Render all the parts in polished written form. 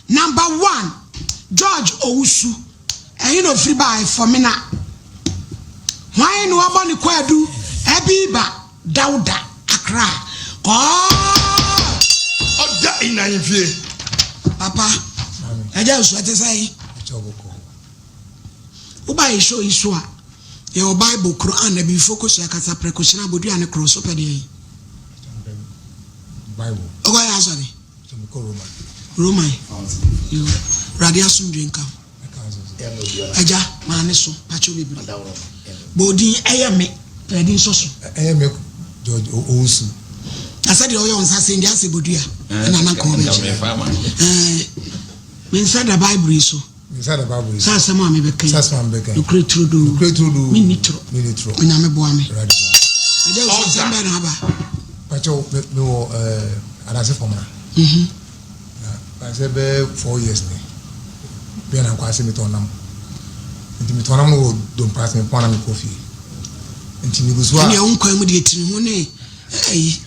Number one, George Owusu, ɛhe na ofiri bae? Fɔmena. Hwan na wabɔ ne kwaadu? Abiba Dauda, Accra. Kɔɔ! Ɔda in ahemfie. Papa, ɛgya nsu ɛte sɛ woba yɛ show yi so a, yɛwɔ Bible, Quran, abibifo kosua kasa prɛko hyena abodua ne korɔ so pɛ deɛ yi. Wokɔ yɛ asɔre? Roman. Yo. Awurade asomdwe nka ho. Agya, maa ne so, pakyɛw bebree. Bɔ odin ɛyɛ me, Awurade nsɔ so. Ɛyɛ me George Owusu. Na sɛdeɛ ɔyɛ nsa sɛn deɛ asɛ bodua ɛna na nka ɔbɛgye. Me nsa da Bible yi so. Sɛ asɛm a mebɛka yi, nokorɛ turodoo, menni torɔ. Onyame boa me. Agya wo so asɛm bɛn na aba? Pakyɛw, mewɔ Adase Fɔmena. Na sɛ bɛyɛ 4 years ni. Bɛyɛ na nkɔ ase metɔn nam. Nti metɔn nam no wɔ Dompa ase, mepɔn na mekɔ fie. Nti megu so a. Ɛnna wo nkwan mu deɛ tiri ho ne ɛyi.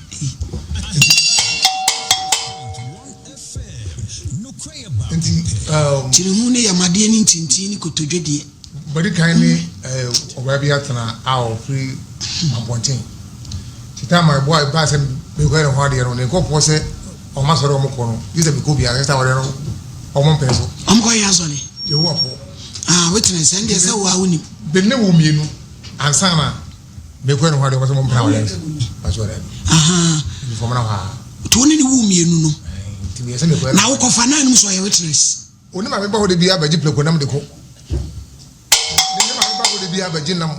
Nti Tiri ho ne yamadeɛ ne ntintin ne kotodwe deɛ. Bɔdi kan ne ɔbaa bi atena a ɔfiri Mampɔnten. Nti time a ɛbɔ a ɛbaa sɛ mekɔyɛ ne ho adeɛ no, ne nkɔfoɔ sɛ ɔmo asɔre a ɔmo kɔ no, gye sɛ mekɔ bi a, ɛsɛ sɛ awareɛ no ɔmo mpene so. Ɔmo kɔ yɛ asɔre? Yehowafoɔ. Ah, witness, ɛndeɛ sɛ wo a wonim. Me ne wo mmienu ansa na mekɔyɛ ne ho adeɛ, ɔmo sɛ ɔmo mpene awareɛ no so. Pakyɛ ɔdaabi. Ahaa. Nti fɔm na hɔ a. Nti wo ne ne woo mmienu no. Nti meyɛ sɛ mekɔyɛ. Na wokɔfa na anom sɛ ɔyɛ witness. Wo ne maame ba hɔ de bi abɛgye prɛko nam de kɔ. Ne maame ba hɔ de bi abɛgye nam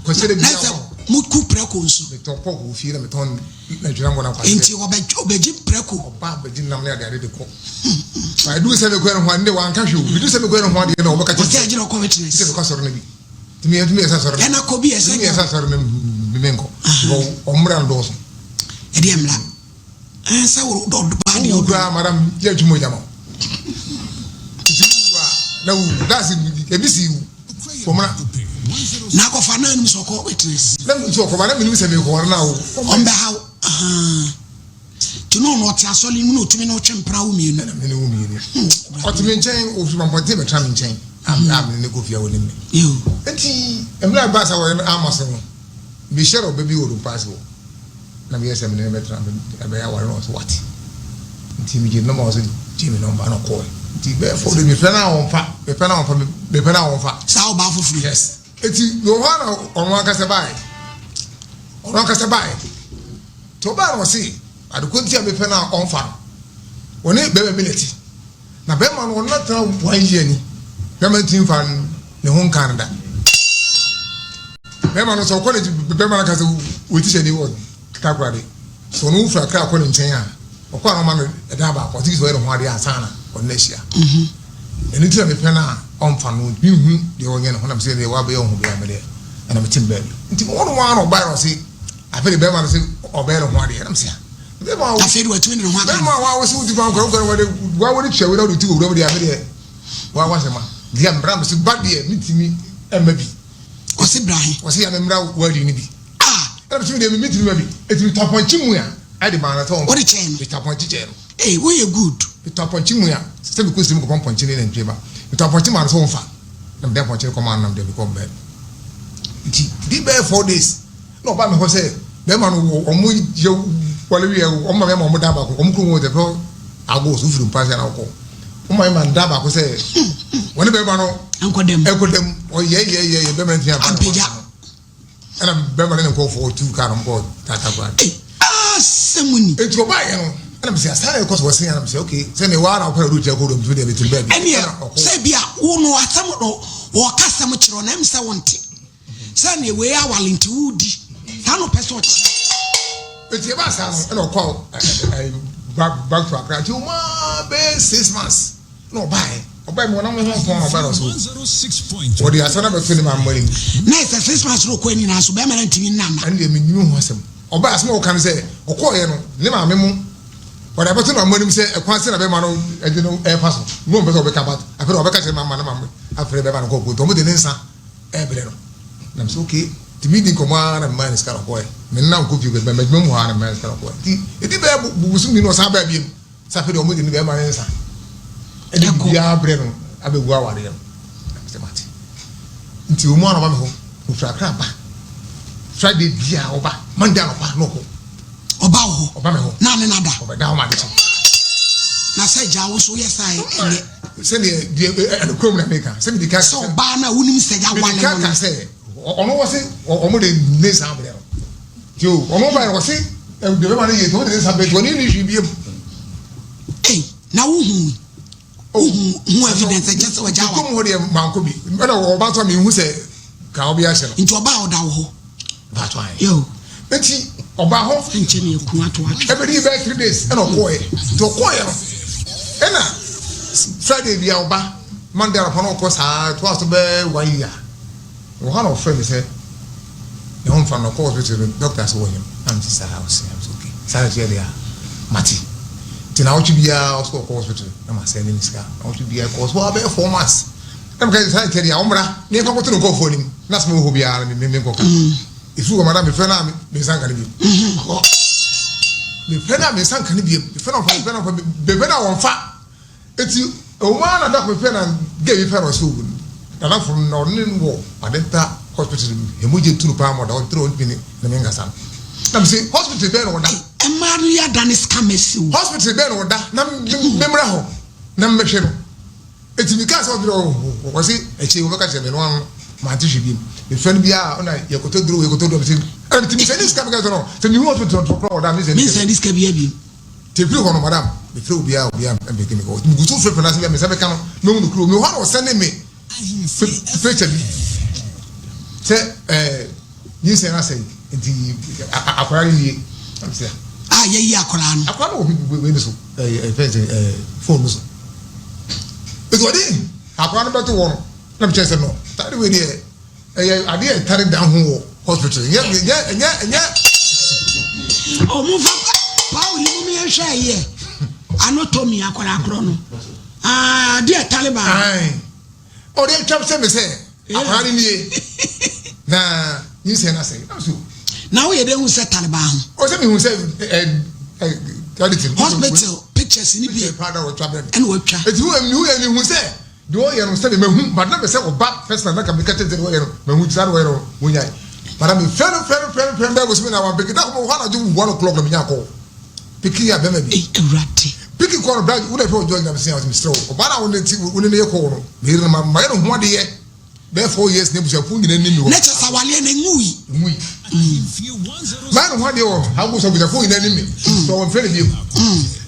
kwasɛ de bi akɔ. Mo ku prɛko nso. Metɔn pɔk wɔ fie na metɔn nantwinam wɔ na kwasɛ. Nti ɔbɛgye prɛko. Ɔba abɛgye nam ne ade ade de kɔ. Ba edu sɛ mekɔ ne ho ade ne wanka hwɛ o. Edu sɛ mekɔ ne ho ade na ɔbɛka kyerɛ. Ɔsɛ agyina ɔkɔ witness. Sɛ mekɔ asɔre no bi. Tumi yɛ tumi yɛ sɛ asɔre. Ɛna kɔ bi ɛsɛ. Tumi yɛ sɛ asɔre no mi nkɔ. Ɔmmra no dɔɔso. Ɛdeɛ mmra. Sɛ wo dɔ baa deɛ ɔdɔ. Wura madam yɛ ntwi mo gyama. Nti wu a na wu daasi ebi si wu fɔmuna. Na akɔfa naa nim sɛ ɔkɔ witness. Na mi nso ɔkɔba na mi nim sɛ mi kɔware na wo. Ɔmbɛ ha wo. Nti na ɔno ɔte asɔre mu na otumi na ɔtwe mpena wo mmienu. Ɛna mi ne wo mmienu. Ɔte mi nkyɛn ofiri mampɔnten bɛtena mi nkyɛn. A mi ne kɔ fie a wɔnim mi. Nti mmerɛ a baasa wɔyɛ no ama so no mi hyɛ ɔbɛ bi wɔ Dompa ase hɔ. Na meyɛ sɛ mene no bɛtena ɛbɛyɛ aware na ɔsɛ wate nti megye nɔmba ɔsɛ gye me nɔmba na ɔkɔɛ nti bɛyɛ 4 days mefrɛ no a ɔmfa, mefrɛ no a ɔmfa, mefrɛ no a ɔmfa. Saa ɔbaa foforɔ yi. Yes, eti mewɔ hɔ a na ɔno ankasa baeɛ, ɔno ankasa baeɛ nti ɔbaeɛ na ɔse adekɔ nti a mefrɛ no a ɔmfa no ɔne bɛrima bi na ɛte na bɛrima no ɔno atena one year ni bɛrima ntumi mfa ne ho nka no da. Bɛrima no sɛ ɔkɔ ne bɛrima no ka sɛ wɔ tikya ni wɔ Takoradi sɛ ɔno wofura kra kɔ ne nkyɛn a ɔkɔ a na ɔma no ɛdan baako ɔte sɛ ɔyɛ ne ho adeɛ ansa na ɔne no ahyia mhm. Ɛno nti na mepɛ no a ɔmfa no ntumi nhu deɛ ɔnyɛ ne ho nam sɛ deɛ wabɛyɛ ɔho bɛyɛ medeɛ ɛna mete me baabi nti mewɔ no waa na ɔbaeɛ na ɔse afei de bɛrima no sɛ ɔbɛyɛ ne ho adeɛ nam sɛ bɛrima afei de watumi ne ho aka bɛrima a wɔsɛ wodi kwan kwan kwan wɔde wɔde tua wei na wɔde ti wɔ wura mu deɛ afei deɛ wɔawasɛ ma deɛ mmara mese ba deɛ metumi ɛma bi. Ɔse bra he? Ɔse ya me mmra wedding no bi. Ah! Ɛna mese medeɛ me tumi ma bi. Eti metɔ apɔnkye mua ɛde maa no sɛ ɔmfa. Wode kyɛɛ no? Metɔ apɔnkye kyɛɛ no. Ei woyɛ good. Metɔ apɔnkye mua sɛ mekɔ sini mekɔpɔ mpɔnkye ne nantwie ba. Metɔ apɔnkye maa no sɛ ɔmfa. Na mede apɔnkye no kɔmaa no na mede mekɔ baabi. Nti di bɛyɛ 4 days na ɔbaa me hɔ sɛ bɛrima no wɔ ɔmo yɛ wale wie ɔmo ma bɛrima ɔmo dan baako ɔmo kurom wɔ tɛpɛ ago so wofiri mpa ase na wokɔ ɔmo ma bɛrima dan baako sɛ wɔne bɛrima no nkɔdam nkɔdam ɔyɛ yɛ yɛ yɛ bɛrima no ntumi amfa ampagya ɛna bɛrima no ne nkɔfoɔ tu kaa no kɔ tata kora. Asɛm ni. Eti ɔbaa yɛ no ɛna mɛ sɛ asan ɛkɔ so wɔsen ɛna mɛ sɛ okay sɛ ne waa na ɔpɛ ɔdo tia kɔ do mɛ deɛ mɛ tiri baabi. Ɛneɛ sɛ bi a wo no asɛm no wɔka asɛm kyerɛ na ɛm sɛ wɔnte. Sɛ neɛ wei awale nti wodi saa na ɔpɛ sɛ ɔkyerɛ. Eti ɛbaa saa no ɛna ɔkɔ ɛɛ back to Accra nti ɔmo aa bɛyɛ 6 months na ɔbaeɛ ɔbaeɛ mu ɔnam ho ntɔn na ɔbaeɛ na ɔso ɔde asɛm no abɛto ne maame anim. Na ɛsɛ 6 months na ɔkɔ nyinaa so bɛrima no ntumi nna na. Ɛno deɛ mennim ho asɛm ɔbaeɛ asɛm a ɔka no sɛ ɔkɔɔeɛ no ne maame mo ɔde abɛto ne maame anim sɛ ɛkwan sɛ na bɛrima no ɛde no ɛrefa so no ɔmpɛ sɛ ɔbɛka but afei na ɔbɛka kyerɛ maame na maame afrɛ bɛrima no kɔ ɔkɔ nti ɔmo de ne nsa ɛrebrɛ no na mesɛ okay nti medi nkɔmmɔ ara na memaa ne sika no ɔkɔɛ me nna nkɔ fie bɛma adwuma mu hɔ ara na memaa ne sika no ɔkɔɛ nti ɛdi bɛyɛ bosom mmienu ɔsan baa biem sɛ afei deɛ ɔmo de ne bɛrima ne nsa. Ɛde biribiara brɛ no abɛgu awareɛ no. Sɛ mate. Nti wɔn a na ɔba me hɔ, ofiri Accra ba. Friday biara ɔba, Monday anɔpa na ɔkɔ. Ɔba wo hɔ? Ɔba me hɔ. Na ne na da? Ɔbɛda hɔ ma ade kye. Na sɛ gya wo so woyɛ saa ɛnyɛ. Sɛdeɛ deɛ ɛno kurom na meka sɛ mede ka sɛ ɔbaa no a wonim sɛ yɛawale no no. Ka sɛ ɔno wɔ se ɔmo de ne nsa abrɛ no. Nti o ɔno ba yɛ wɔ se deɛ bɛma no yie nti ɔmo de ne nsa abrɛ nti ɔne ne hwee biem. Ei na wohu wohu hu evidence ɛkyɛ sɛ ɔgya wa. Kurom hɔ deɛ mankɔ bi ɛna ɔba so a mehu sɛ ka ɔbi ahyɛ no. Nti ɔbaa ɔda wɔ hɔ. Bato ayɛ. Yo. Nti ɔbaa hɔ. Nkyɛn ne eku ato atwe. Ɛbɛdi bɛyɛ 3 days ɛna ɔkɔɔyɛ. Nti ɔkɔɔyɛ no ɛna Friday bi a ɔba, Monday anɔpa na ɔkɔ saa to aso bɛyɛ one year. Wɔ hɔ na ɔfrɛ mi sɛ ne ho nfa no, ɔkɔ hospital no, doctor sɛ wɔnyam na mi sɛ saa, ɔsɛ am sɛ okay, saa na ɛkyerɛ deɛ a mate. Nti na awɔtwe biara ɔsɛ ɔkɔ hospital na ma sɛ ne ne sika na awɔtwe biara kɔ so abɛyɛ 4 months na meka sɛ saa nkyɛn deɛ a ɔmmra ne yɛmfa nkɔto ne nkɔɔfoɔ anim na asɛm wɔ hɔ biara no me nkɔka. Ɛfiri hɔ madam, mefrɛ no a me nsa nka no bio, mefrɛ no a me nsa nka no bio, mefrɛ no ɔmfa, mefrɛ no ɔmfa, mefrɛ no a ɔmfa. Eti ɛwɔ mu ara na da koro mefrɛ na gay bi frɛ no, ɔsɛ owu no nanafo no na ɔne no wɔ Adenta Hospital mu, ɛmogye turu paa ma ɔda hɔ turu, ɔntumi ne me nkasa no na mese hospital bɛn na ɔda. Mmaa no yɛ adane scammers o. Hospital bɛn na ɔda na memmra hɔ na mmɛhwɛ no. Eti mi kaa sɛ ɔdorɔ wɔ se akyire wɔbɛka kyerɛ me no ano mante hwɛ bi mefrɛ no biara ɔna yɛkɔtɔ duro, yɛkɔtɔ duro. Mese ɛna mete mesɛ ne sika meka sɛ no sɛ mehu hospital no korɔ ɔda mesɛ mensɛ ne sika biara bi. Te firi hɔ no madam, mefrɛ obiara, obiara mpeke me kɔ. Megu so frɛfrɛ no ase bia mesɛ meka no mehu no kuro mewɔ hɔ na ɔsɛne me picture bi sɛ ɛɛ nyinsɛn no asɛe nti akwaraa no nie. A yɛyi akwaraa no. Akwaraa no wɔ wei no so, ɛɛ fɛn sɛ phone no so. Nti ɔde akwaraa no bɛto hɔ no na mekyerɛ sɛ no taade wei deɛ ɛyɛ adeɛ a ɛtare dan ho wɔ hospital, nyɛ nyɛ nyɛ nyɛ. Ɔmo fa paul yi mu yɛn hwɛ yɛ anatomy akwaraa korɔ no adeɛ ɛtare baa. Ɔde atwa sɛ me sɛ akwaraa no nie na nyinsɛn no asɛe na so. Na woyɛ dɛ hu sɛ tare baa ho? Ɔsɛ mehu sɛ ɛ ɛ ɛ hospital pictures ni bi ɛna watwa. Eti hu hu yɛ hu sɛ deɛ ɔyɛ no sɛ mehu, but na mɛ sɛ ɔba first time na ka meka kyerɛ sɛ deɛ ɔyɛ no mehu saa deɛ ɔyɛ no wonyae, but na mefrɛ no, frɛ no, frɛ no, frɛ no bɛɛ bosome na wampeke. Da kɔmɔ hɔ anadwo 1 o'clock na menya kɔ piki a bɛrima bi Awurade. Piki kɔ no, bra wo na ɛfɛ ɔjɔ nyina mesia ɔsɛ mesrɛ wo, ɔbaa na wo ne ti wo ne ne yɛ kɔɔ no, meyere no ma mayɛ no ho adeɛ bɛyɛ 4 years na abusuafoɔ nyina nim me wɔ Ne kyɛ sɛ awareɛ no ngu yi. Nwui. Mayɛ no ho adeɛ wɔ ha so abusuafoɔ nyina nim me sɛ wɔmfrɛ no bio.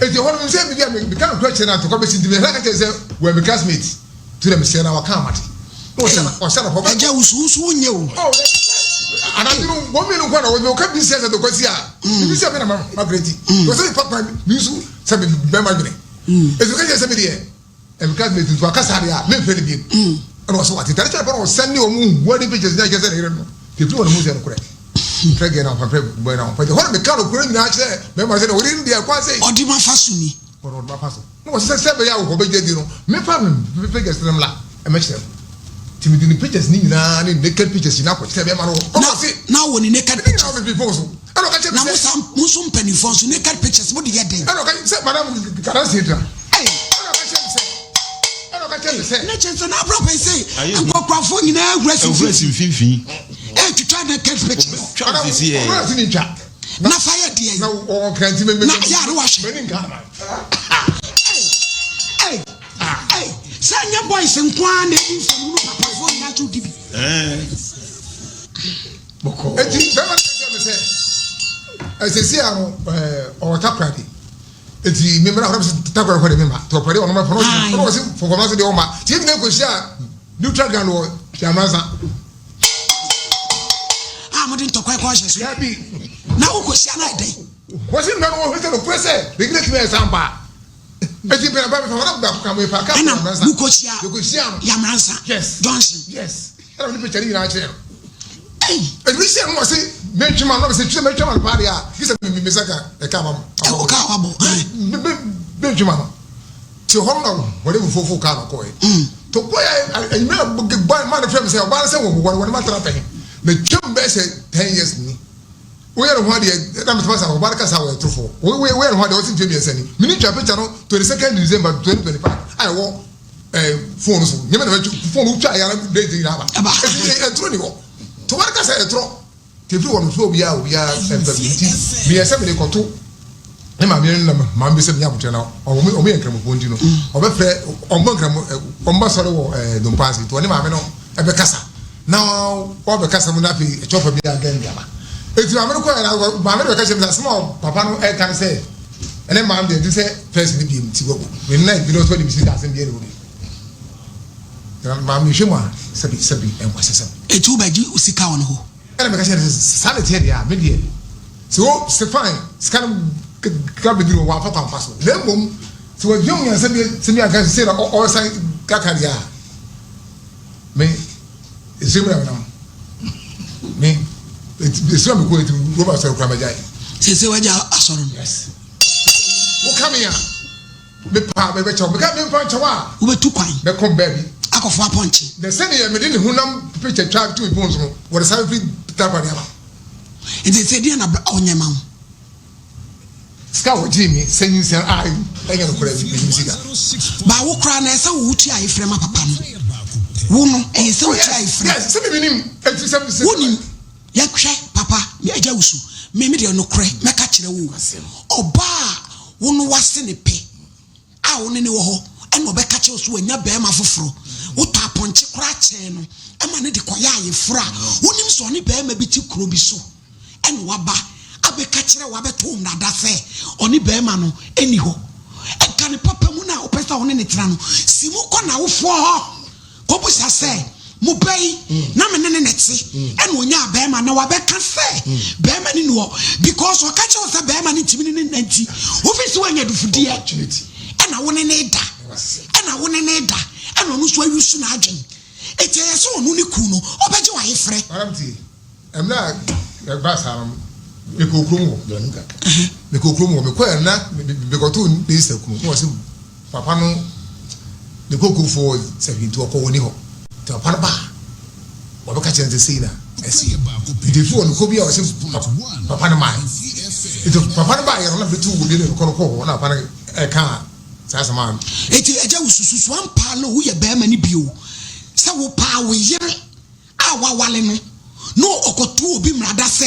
Enti ɛhɔ no sɛ biribi a meka no kora kyerɛ no antɔkwa bɛsi, nti mehwɛ ka kyerɛ sɛ wɔyɛ me classmate nti na mesrɛ na waka amate na ɔhyɛ no hɔ. Ɛgya wusuwusu wonyɛ o. Anadwo no wɔn mmienu nkwa na wɔn ɔka bi sɛ dɔkɔ si a bibi sɛ mi na ma ma kura ti wɔsɛ mi papa mi nso sɛ mi bɛn ma dwene etu ka kyerɛ sɛ mi deɛ ɛmi classmate nti waka saa deɛ a mi nfɛ ne biem. Ɛna ɔsɛ wate tare kyerɛ pɛ na ɔsɛn ne wɔn hu wedding pictures nyɛ kyerɛ sɛ ne yere no tefiri wɔn mu sɛ no korɛ fɛ gɛ na ɔfa fɛ bɔ na ɔfa hɔ na mi ka no korɛ nyinaa kyerɛ bɛrima sɛ na wɔde ne deɛ kwan sɛ ɔde ma fa so ni. Ɔde ma fa so na wɔsɛ sɛ bɛyɛ a wɔkɔ bɛgye di no mefa no pictures no mla ɛmɛkyerɛ no nti mede ne pictures ne nyinaa ne naked pictures nyinaa kɔkyerɛ bɛrima no ɔno ɔse na wɔ ne naked pictures na me phone so ɛna ɔka kyerɛ me sɛ na mo sa mo nso mpanimfoɔ nso naked pictures mo de yɛ den. Ɛna ɔka sɛ madam kada se dra ɛna ɔka kyerɛ me sɛ ɛna ɔka kyerɛ me sɛ ne kyerɛ sɛ n'abrabɔ yi sɛ nkɔkorafoɔ nyinaa awura si mfimfini ɛtwitwa naked pictures. Madam ɔwura si ne ntwa na fa yɛ deɛ na ɔkra nti mɛ na yɛ ade wahwɛ mɛ ni nka sɛ nyɛ boys nko ara na ɛdi nsɛm no, papafoɔ nyinaa nso di bi. Eti bɛrima no kyerɛ me sɛ ɛsɛsi a no ɔwɔ Takoradi eti mi mmerɛ hɔ sɛ Takoradi hɔ de mi ma tɔ ɔpɛde ɔno ma fɔlɔ ɔno wɔ se fɔfɔma se deɛ ɔma tie nyina kɔhyia neutral ground wɔ Yamansa. A mode ntɔkwa ɛkɔ ahyɛ so. Dabi. Na wokɔhyia no ɛdɛn? Wɔsi nnua no wɔhwɛ sɛ nokorɛ sɛ ne tumi ayɛ saa mpa eti mpɛrɛ ba mi fa wɔn baako ka mo efa ka ɛna mokɔhyia yɛkɔhyia no Yamansa yes junction. Yes, ɛna wɔde picture ne nyinaa kyerɛ no. Ebi hyɛ no wɔ se mentwe ma no sɛ twe mentwe ma no paa deɛ a gye sɛ me me nsa ka ɛka ma ɛwɔ kaa wabɔ mentwe ma no te hɔ no na wɔde fofofo kaa no kɔɛ to kɔɛ enyimɛ bɔ ma no fɛm sɛ ɔbaa no sɛ wɔ wɔn wɔn ma tena pɛn na twɛm bɛyɛ sɛ 10 years ni. Woyɛ ne ho adeɛ na metema sa ɔba no kasa wɔyɛ torofoɔ. Woyɛ ne ho adeɛ ɔse mfeɛ mmiɛnsa ni. Mene twa picture no 22nd December 2025 a ɛwɔ eh, phone so. Nyɛmɛ na mɛtwa phone wotwa yɛ ara date nyinaa aba. Ɛti ɛtoro ni hɔ. To ɔba no kasa ɛtorɔ. Tefiri wɔ no so obiara obiara ɛmfa bi nti meyɛ sɛ mede kɔto ne maame no na maame bi sɛ menya abotire na ɔmo ɔmo yɛ nkramofoɔ nti no ɔbɛfrɛ ɔmo nkramo ɔmo bɛsɔre wɔ ɛɛ dompa ase nti ɔne maame no ɛbɛkasa na ɔbɛkasa mu na afei ɛkyɛw fa bi agɛn de aba eti maame no kɔɛ na maame no bɛka kyerɛ mi sɛ asɛm a papa no ɛka no sɛ ɛne maame deɛ nti sɛ fɛs ne biem ti wɔ me nna ebi no nso de mi si asɛm bi ɛna wɔ bi na maame hwɛ mu a sɛbi sɛbi ɛnkwasɛsɛm. Eti wobɛgye sika wɔ ne hɔ. Ɛna meka kyerɛɛ no sɛ, Saa na ɛteɛ deɛ a, me deɛ, sɛ wo, sɛ fine, sika no ka bɛduru hɔ, wamfa kwan pa so, na mmom sɛ wadua mu nyansa bi, sɛ mi anka sɛ na ɔresan kaka deɛ a, me, ɛsɛ mu na menam, me, ɛsɛ mu mekɔ, ɛti Roma asɔre koraa magyae. Sɛ sɛ wagya asɔre no. Yes. Woka me a. Me paa mebɛkyɛ wo. Meka memfa nkyɛ wo a. Wobɛtu kwan. Mɛkɔ baabi. Akɔfo apɔnkye. Na sɛdeɛ mede ne honam picture twa to me phone so no, wɔde san firi Takoradi aba. Nti sɛ deɛ na ɔnyɛ ma wo? Sika a wɔgyee me sɛ nyinsɛn a ɛnyɛ nokorɛ menim sika. Ba wo koraa na ɛsɛ wo wotua ayefrɛ ma papa no. Wo no ɛyɛ sɛ wotua ayefrɛ. Yes, sɛ me menim. Ɛti sɛ sɛ. Wonim. Yɛhwɛ papa me agya wusu me me deɛ nokorɛ mɛka kyerɛ wo ɔbaa a wo no wase ne pɛ a wo ne ne wɔ hɔ ɛna ɔbɛka kyerɛ wo so wanya bɛrima foforɔ wotɔ apɔnkye koraa kyɛn no ɛma ne de kɔyɛ ayeforɔ a wonim sɛ ɔne bɛrima bi te kuro bi so ɛna waba abɛka kyerɛ wo abɛto wo mmrada sɛ ɔne bɛrima no ɛni hɔ ɛka ne papa mu no a wopɛ sɛ wo ne ne tena no si mu kɔ n'awofoɔ hɔ Kɔbisa sɛ, Mo ba yi, na me ne no na ɛte, ɛna ɔnyaa barima, na wabɛka sɛ barima no nni hɔ, because ɔka kyerɛ wo sɛ barima no ntumi ne no nna nti, wofi sɛ woanya adufudeɛ, ɛna wo ne no da, ɛna wo ne no da, ɛna ɔno nso ayusu n'adwene. Eti ɛyɛ sɛ ɔno ne kunu no, ɔbɛgye w'ayefrɛ. Madam tie, mmerɛ a ɛbaa saa no, mekɔɔ kurom hɔ, mekɔɔ kurom hɔ, mekɔɛ na mekɔtoo ne sista kunu, na ɔse Papa no ne kokofoɔ sɛ hwee nti ɔkɔ wɔni hɔ nti papa no ba a wɔbɛka kyerɛ no sɛ sei na ɛsi nti efi wɔ no kɔ bi a ɔsɛ papa no maa nti papa no baa yɛ no na bɛtu wɔ bi ne kɔ no kɔ hɔ na papa no ɛka saa asɛm a. Eti agya wo susu so ampa no woyɛ bɛrima no bio sɛ wo paa wo yere a wawale no na ɔkɔto obi mmrada sɛ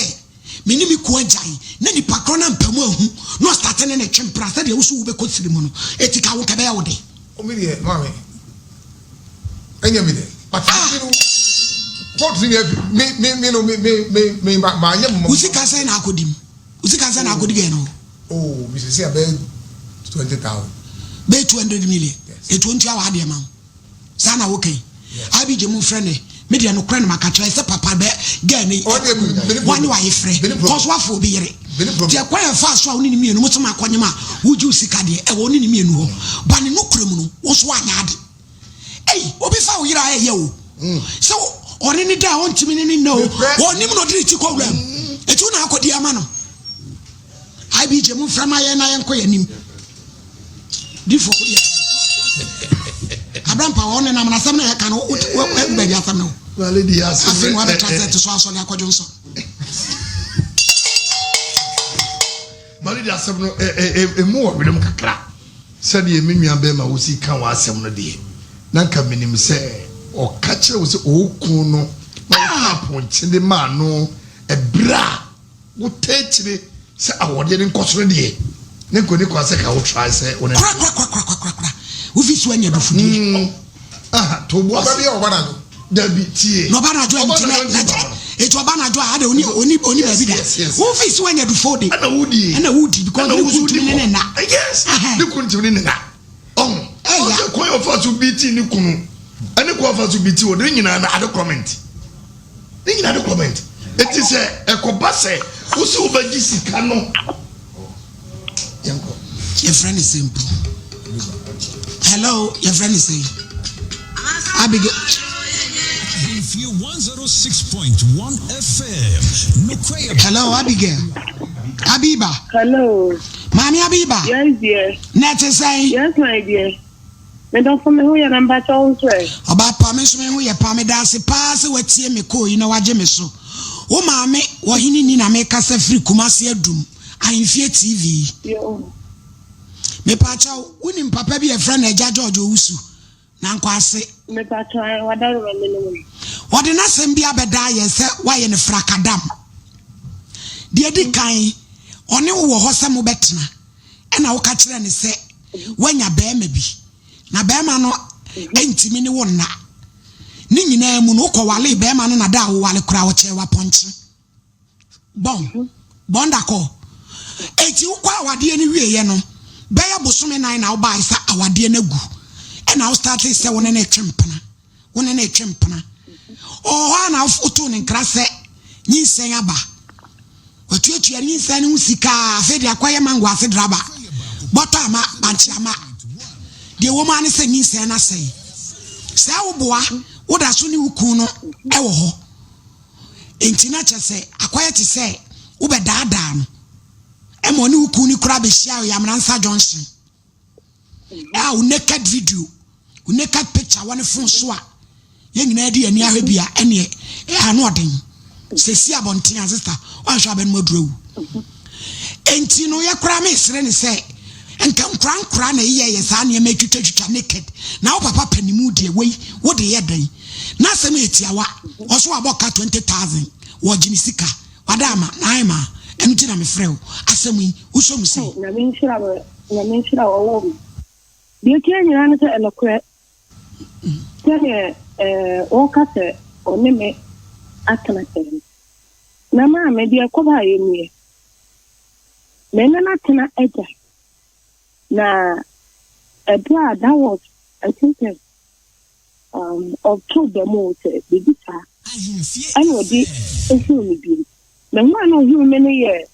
me ne me kunu agyae na nipa korɔ no ampa mu anhu na ɔstate ne ne twe mpena sɛdeɛ wo so wobɛkɔ siri mu no eti ka wo nka ɛbɛyɛ wo dɛ. O me deɛ maame ɛnyɛ me dɛ but me no court ni afi me me me no me me me me ma ma nyɛ mo. Wo sika sɛn na akɔdi mu wo sika sɛn na akɔdi gɛn no. Oh me sisi abɛyɛ 20,000. Bɛyɛ 200 million. Yes. Etuo ntua wɔ adeɛ ma wo. Saa na woka yi. IBJ mo mfrɛ ne me deɛ nokorɛ na maka kyerɛ sɛ papa bɛ girl ne wane waye frɛ kɔso wafo obi yere deɛ kwan ɛfa so a wone ne mmienu mo sɛ makɔnyem a wogye wo sika deɛ ɛwɔ wone ne mmienu hɔ ba ne nokorɛ mu no wo nso woanyɛ ade ei obi fa wo yere a ɛyɛ o sɛ ɔne ne da a ɔntumi ne ne nna o ɔnim na ɔde ne ti kɔ wura mu ɛti wo na akɔdi ama no IBJ mo mfrɛ ma yɛn na yɛnkɔ yɛn anim Difo wo deɛ abrampa wɔn nenam na asɛm na yɛka no wo baabi asɛm no afei na wabɛtra sɛ te so asɔre akɔdwo nsɔ. Malady asɛm no emu wɔ werɛm kakra sɛdeɛ me nua bɛrima wosi ka wɔ asɛm no deɛ na nka menim sɛ ɔka kyerɛ wo sɛ ɔɔku no na ɔka apɔnkye de maa no ɛberɛ a Wotaa akyire sɛ awɔdeɛ no nkɔ soro deɛ, ne nka ɔni kwan sɛ ka wo try sɛ wo ne no. Korakorakorakorakora, wo fi so anya adufudeɛ. Mm, aha, to bo ase. Ɔba bi yɛ ɔba n'adwo. Dabi, tie. Na ɔba n'adwo a nti na na kyɛ, eti ɔba n'adwo a ada oni oni oni baabi da. Wo fi so anya adufo de. Ɛna wodie. Ɛna wodi because ne kun ntumi ne ne nna. Yes, ne kun ntumi ne ne nna. Ɔho, ɔsɛ kwan ɔfa so bi ti ne kunu, ɛne kwan ɔfa so bi ti wɔ ne nyinaa na ade comment. Ne nyinaa de comment. Eti sɛ ɛkɔba sɛ wosi wobɛgye sika no yɛnkɔ. Yɛfrɛ ne sɛ mpo. Hello, yɛfrɛ ne sɛ. Abigail. Ahemfie 106.1 FM. Nokorɛ Hello, Abigail. Abiba. Hello. Maame Abiba. Yes, dear. Na ɛte sɛn? Yes, my dear. Me dɔfo me ho yɛ na mpakyɛ wo nso ɛ? Ɔbaa pa me nso me ho yɛ paa meda ase paa sɛ watie me call yi na wagye me so. Wo maame Ɔhene ni na mekasa firi Kumasi Adum Ahemfie TV yi. Mepaakyɛw, wonim papa bi a yɛfrɛ no Agya George Owusu Nankwase? Mepaakyɛw, ae, w'adaworoma menim no. Ɔde n'asɛm bi abɛdaa yɛn sɛ woayɛ no frakadam. Deɛ ɛdi kan, ɔne wo wɔ hɔ sɛ mobɛtena, ɛna woka kyerɛɛ no sɛ woanya barima bi. Na barima no ntumi ne wo nna. Ne nyinaa mu no, wokɔwalee barima no na da a wowale koraa ɔkyɛɛ w'apɔnkye. Bɔn, bɔn da kɔ. Enti wokɔ awadeɛ no wieɛ no, bɛyɛ bosome nan na wobae sɛ awadeɛ no agu. Ɛna wo startee sɛ wo ne no retwe mpena. Wo ne no retwe mpena. Ɔwɔ hɔ a na wotoo ne nkra sɛ nyinsɛn aba. Watuatua nyinsɛn no ho sika a, afei de akɔyɛ mango ase draba. Bɔtɔ ama, bankye ama. Deɛ ɛwɔ mu ara ne sɛ nyinsɛn no asɛe. Sɛ woboa, woda so ne wo kunu no wɔ hɔ. Enti na kyerɛ sɛ akɔyɛ te sɛ wobɛdaadaa no ma ɔne wo kunu no koraa bɛhyia wɔ Yamanansa Junction. A wo naked video, wo naked picture wɔ ne phone so a, yɛn nyinaa de yɛn ani ahwɛ bi a, ɛneɛ ɛyɛ ano ɔden. Sɛ si abɔnten a, sista, wanhwɛ abɛnom aduru awu. Enti no yɛ koraa mesrɛ ne sɛ, nka nkora nkora na ɛyɛ yɛ saa nneɛma atwitwatwitwa naked. Na wo papa pɛ ne mu deɛ, wei, wo de yɛ dɛn? N'asɛm yɛ tiawa, ɔso wabɔ ka 20,000, wɔgye ne sika, wada ama, na ayɛ ma, ɛno ti na mefrɛ wo. Asɛm yi, wosɔ mu sɛn? Nyame nhyira wo, Nyame nhyira wo, ɔwɔ mu. Deɛ ɛtia nyinaa ne sɛ ɛnokorɛ sɛdeɛ wɔka sɛ ɔne me atena pɛn no. Na maame, deɛ ɛkɔbaeɛ nie, me ne no atena agya, na ɛberɛ a that was I think sɛ um, October mu sɛ biribi saa, ɛna ɔde ehuu me bio. Na hu a na ohuu me no yɛ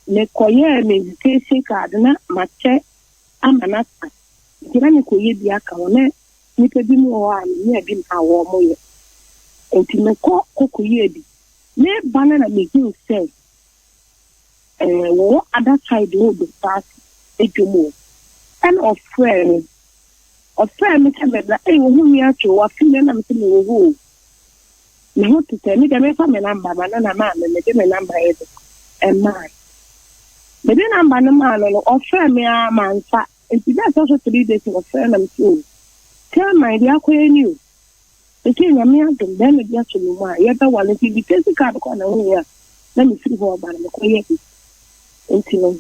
mekɔyɛɛ me invitation card na makyɛ ama no asa. Nti na mekɔyɛ bi aka ho na nnipa bi mu wɔ hɔ a menyaa bi maa wɔn yɛ. Nti mekɔ kɔkɔyɛɛ bi. Meba no na mehuu sɛ eh, wɔwɔ other side wɔ Dopaase dwom hɔ. Ɛna ɔfrɛɛ me. Ɔfrɛɛ me sɛ memmra. Ei, wo ho nni akyɛ o, wafe me na mese mewɔ hɔ o. Me ho te sɛ, me deɛ memfa me namba ma no na maame mede me namba yɛ dɛ ɛmaa no. Mede namba no maa no no, ɔfrɛɛ me ara mamfa. Nti da ɛtɔ so 3 days na ɔfrɛɛ na mese o, Chairman deɛ akɔyɛ ni o. Seesei Nyame adom, bɛrima bi ato me mu a yɛbɛware nti invitation card koraa na wohia a na mefiri hɔ reba no mekɔyɛ bi. Nti no,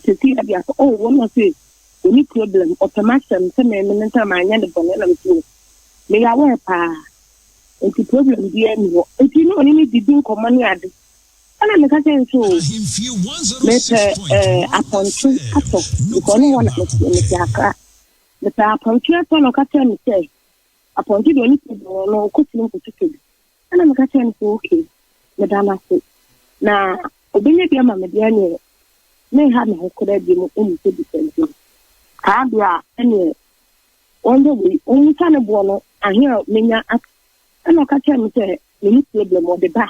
seesei ade akɔ, oh wɔn na ɔse ɔni problem, ɔpɛ m'asɛm sɛ me me nsa manyɛ no bɔne na mese o, meyɛ aware paa nti problem biara nni hɔ. Nti na ɔne me didi nkɔmmɔ ne ade. Ɛna meka kyerɛ no sɛ o, mepɛ eh, apɔnkye atɔ because ɔne hɔ na mete, mete Accra. Mepɛ apɔnkye atɔ na ɔka kyerɛ me sɛ apɔnkye deɛ ɔne problem ɔno ɔkɔ tirim kɔtotɔ bi. Ɛna meka kyerɛ no sɛ okay, meda no ase. Na ɔbɛnya bi ama me deɛ ɛneɛ menha me ho koraa bio mu mmisa bisa nti no. Saa deɛ a ɛneɛ wɔnyɛ wei, ɔmmisa ne boɔ no ahe a menya at. Ɛna ɔka kyerɛ me sɛ menni problem ɔde ba.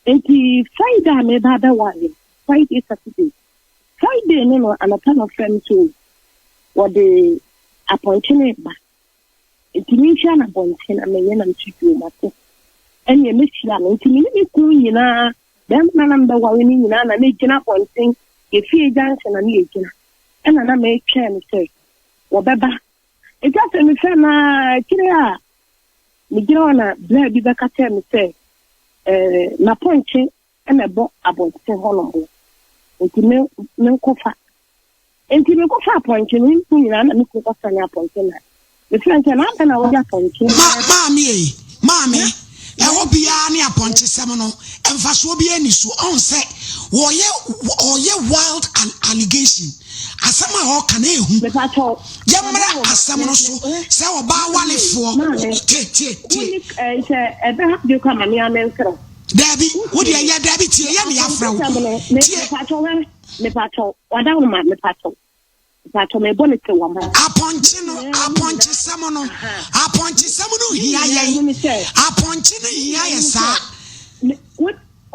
Nti Friday a meba abɛware no, Friday Saturday, Friday no no anɔpa na ɔfrɛ me sɛ o wɔde apɔnkye no reba. Nti menhyia no abɔnten na menyɛ na mete dwom ase. Ɛnneɛ mɛhyia no. Nti me ne me kunu nyinaa, bɛrima na na mebɛware no nyinaa na megyina abɔnten, yɛfie junction na ne yɛgyina. Ɛna na metwɛn no sɛ wɔbɛba. Nti afei mefrɛ no a akyire a megyina hɔ na braa bi bɛka kyerɛ me sɛ eh, n'apɔnkye na ɛbɔ abɔnten hɔnom no. Nti me menkɔfa. Nti mekɔfa apɔnkye no, me nyinaa na me kunu kɔsa ne apɔnkye na mefrɛ no sɛ na adɛn na wode apɔnkye Ma, maame ei, maame, ɛhɔ biara ne apɔnkyesɛm no, mfasoɔ biara nni so. Ɔhu sɛ wɔyɛ, ɔyɛ wild allegation. Asɛm a ɔreka no ɛyɛ hu. Mepakyɛw, Yɛmmra Madam, asɛm me, no me, so eh, sɛ ɔbaa maame ei, walefoɔ. maame, Tie, tie, tie. wonni, eh, sɛ ɛbɛha bi kɔ ama me a mensrɛ wo. Daabi, wo Wotie deɛ me. yɛ, daabi tie, yɛ ne yɛafrɛ wo. Apɔnkyesɛm no, me, Tie. mepakyɛw, eh, mepakyɛw, Wadawoma, mepakyɛw. Mpakyɛw mebɔ ne kyɛw ama. Apɔnkye no, apɔnkyesɛm no, apɔnkyesɛm no hia yɛn. Apɔnkye no hia yɛ saa.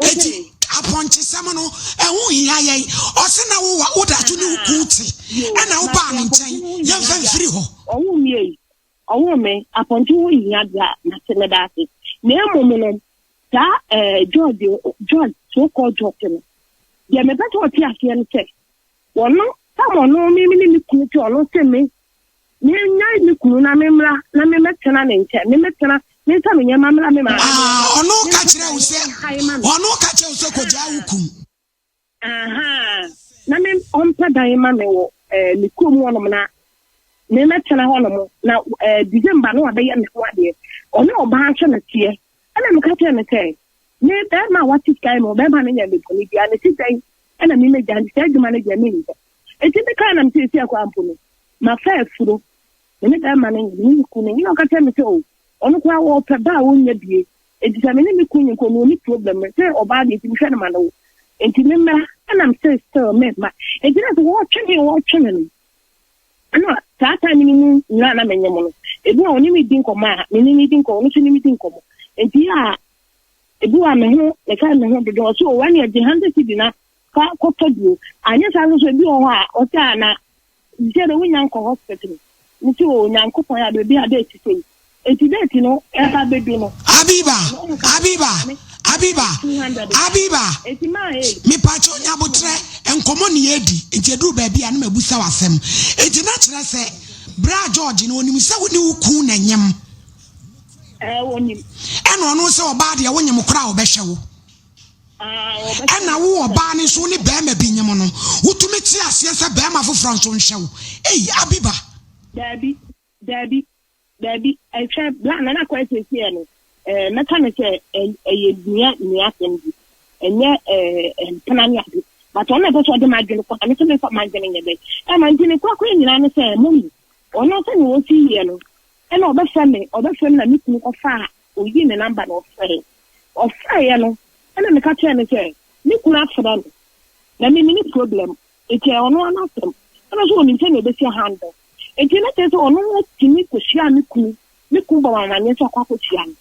Eti apɔnkyesɛm no, ɛho hia yɛn. Ɔse na wo wa woda so ne wo kun te, ɛna wobaa ne nkyɛn. Yɛmfa mfiri hɔ. Ɔwoo me ei, ɔwoo me, apɔnkye ho hia deɛ a, mate meda ase. Na mmom no. Saa ɛɛ George George so called George no, deɛ mepɛ sɛ ɔte aseɛ no sɛ, ɔno tam ɔno me ne me kunu te ɔno se me menyae me kunu na memmra na memmɛtena ne nkyɛn memmɛtena mensa me nneɛma mmra me maame. Ah, ɔno ka kyerɛ wo sɛ ɔno ka kyerɛ wo sɛ kɔgyaa wo kunu. Ahaa, na me ɔmpɛ dan ma me wɔ eh, me kurom hɔnom na me mɛtena hɔnom na eh, December no wabɛyɛ me ho adeɛ. Ɔne ɔbaa nso na teɛ. Ɛna meka kyerɛ no sɛ, me bɛrima a wate sika yi ma ɔbɛrima no nyɛ me bɔne biara, na ɛsi dɛn ɛna me mɛgya nti saa adwuma no deɛ menyɛ. Enti mekaa na mesɛ ɛsi akora mpo no, mafa afuro, me ne bɛrima no nyɛ, me ne me kunu no nyɛ. Ɛna ɔka kyerɛ me sɛ, o, ɔno koraa wɔpɛ ba a ɔnnya bie. Enti sɛ me ne me kun nko no ɔni problem sɛ ɔbaa deɛ nti mehwɛ no ma no wo nti me mmra ɛna me sɛ still me mma nti na sɛ wɔtwe me wɔtwe me no ɛna saa time no mu nyinaa na menyɛ mo no ebi a ɔne me di nkɔmmɔ a me ne ne di nkɔmmɔ ɔno nso ne me di nkɔmmɔ nti a ebi a me ho meka me ho dodo ɔsɛ o ɛne ɛgye hundred cedi na fa kɔtɔ duro anyɛ saa nso so ebi wɔ hɔ a ɔsɛ a na sɛ de wonya nkɔ hospital nti o nyankopɔn yɛ ade bi a date sɛ yi nti date no ɛba bɛdu no. Abiba Abiba Abiba Abiba mepaakyɛw nya abotrɛ nkɔmɔ ne yɛdi nti ɛduru baabi a na mabusa w'asɛm nti na kyerɛ sɛ bra George no onim sɛ wo ne wo kun na nyem ɛna ɔno sɛ ɔbaa deɛ wonyem koraa ɔbɛhwɛ wo. Ɛna wo ɔbaa no nso wo ne barima bi nyem no, wotumi te aseɛ sɛ barima foforɔ nso nhwɛ wo. Ei, Abiba! Daabi, daabi, daabi. Hwɛ, bra na na kwan seesei no, eh, mɛka no sɛ ɛyɛ nua nua asɛm bi. Ɛnyɛ eh, mpena ne ade. But ɔno na ɛpɛ sɛ ɔde m'adwene kɔ, na me nso memfa m'adwene nyɛ dɛn. Ɛma nti ne korakora nyinaa ne sɛ, mummy, ɔno sɛnea ɔsi yɛ no, ɛna ɔbɛfrɛ me, ɔbɛfrɛ me na me kunu kɔfaa, ɔyii ne number na ɔfrɛɛ. Ɔfrɛeɛ no, ɛna meka kyerɛɛ no sɛ, me kunu afrɛ me, na me menni problem, nti ɛyɛ ɔno ara n'asɛm. Ɛna ɔse ɔnim sɛdeɛ ɔbɛsi ahandle. Nti na kyerɛ sɛ ɔno tumi kɔhyiaa me kunu, me kunu bɔ me amaneɛ sɛ ɔkɔ akɔhyia no.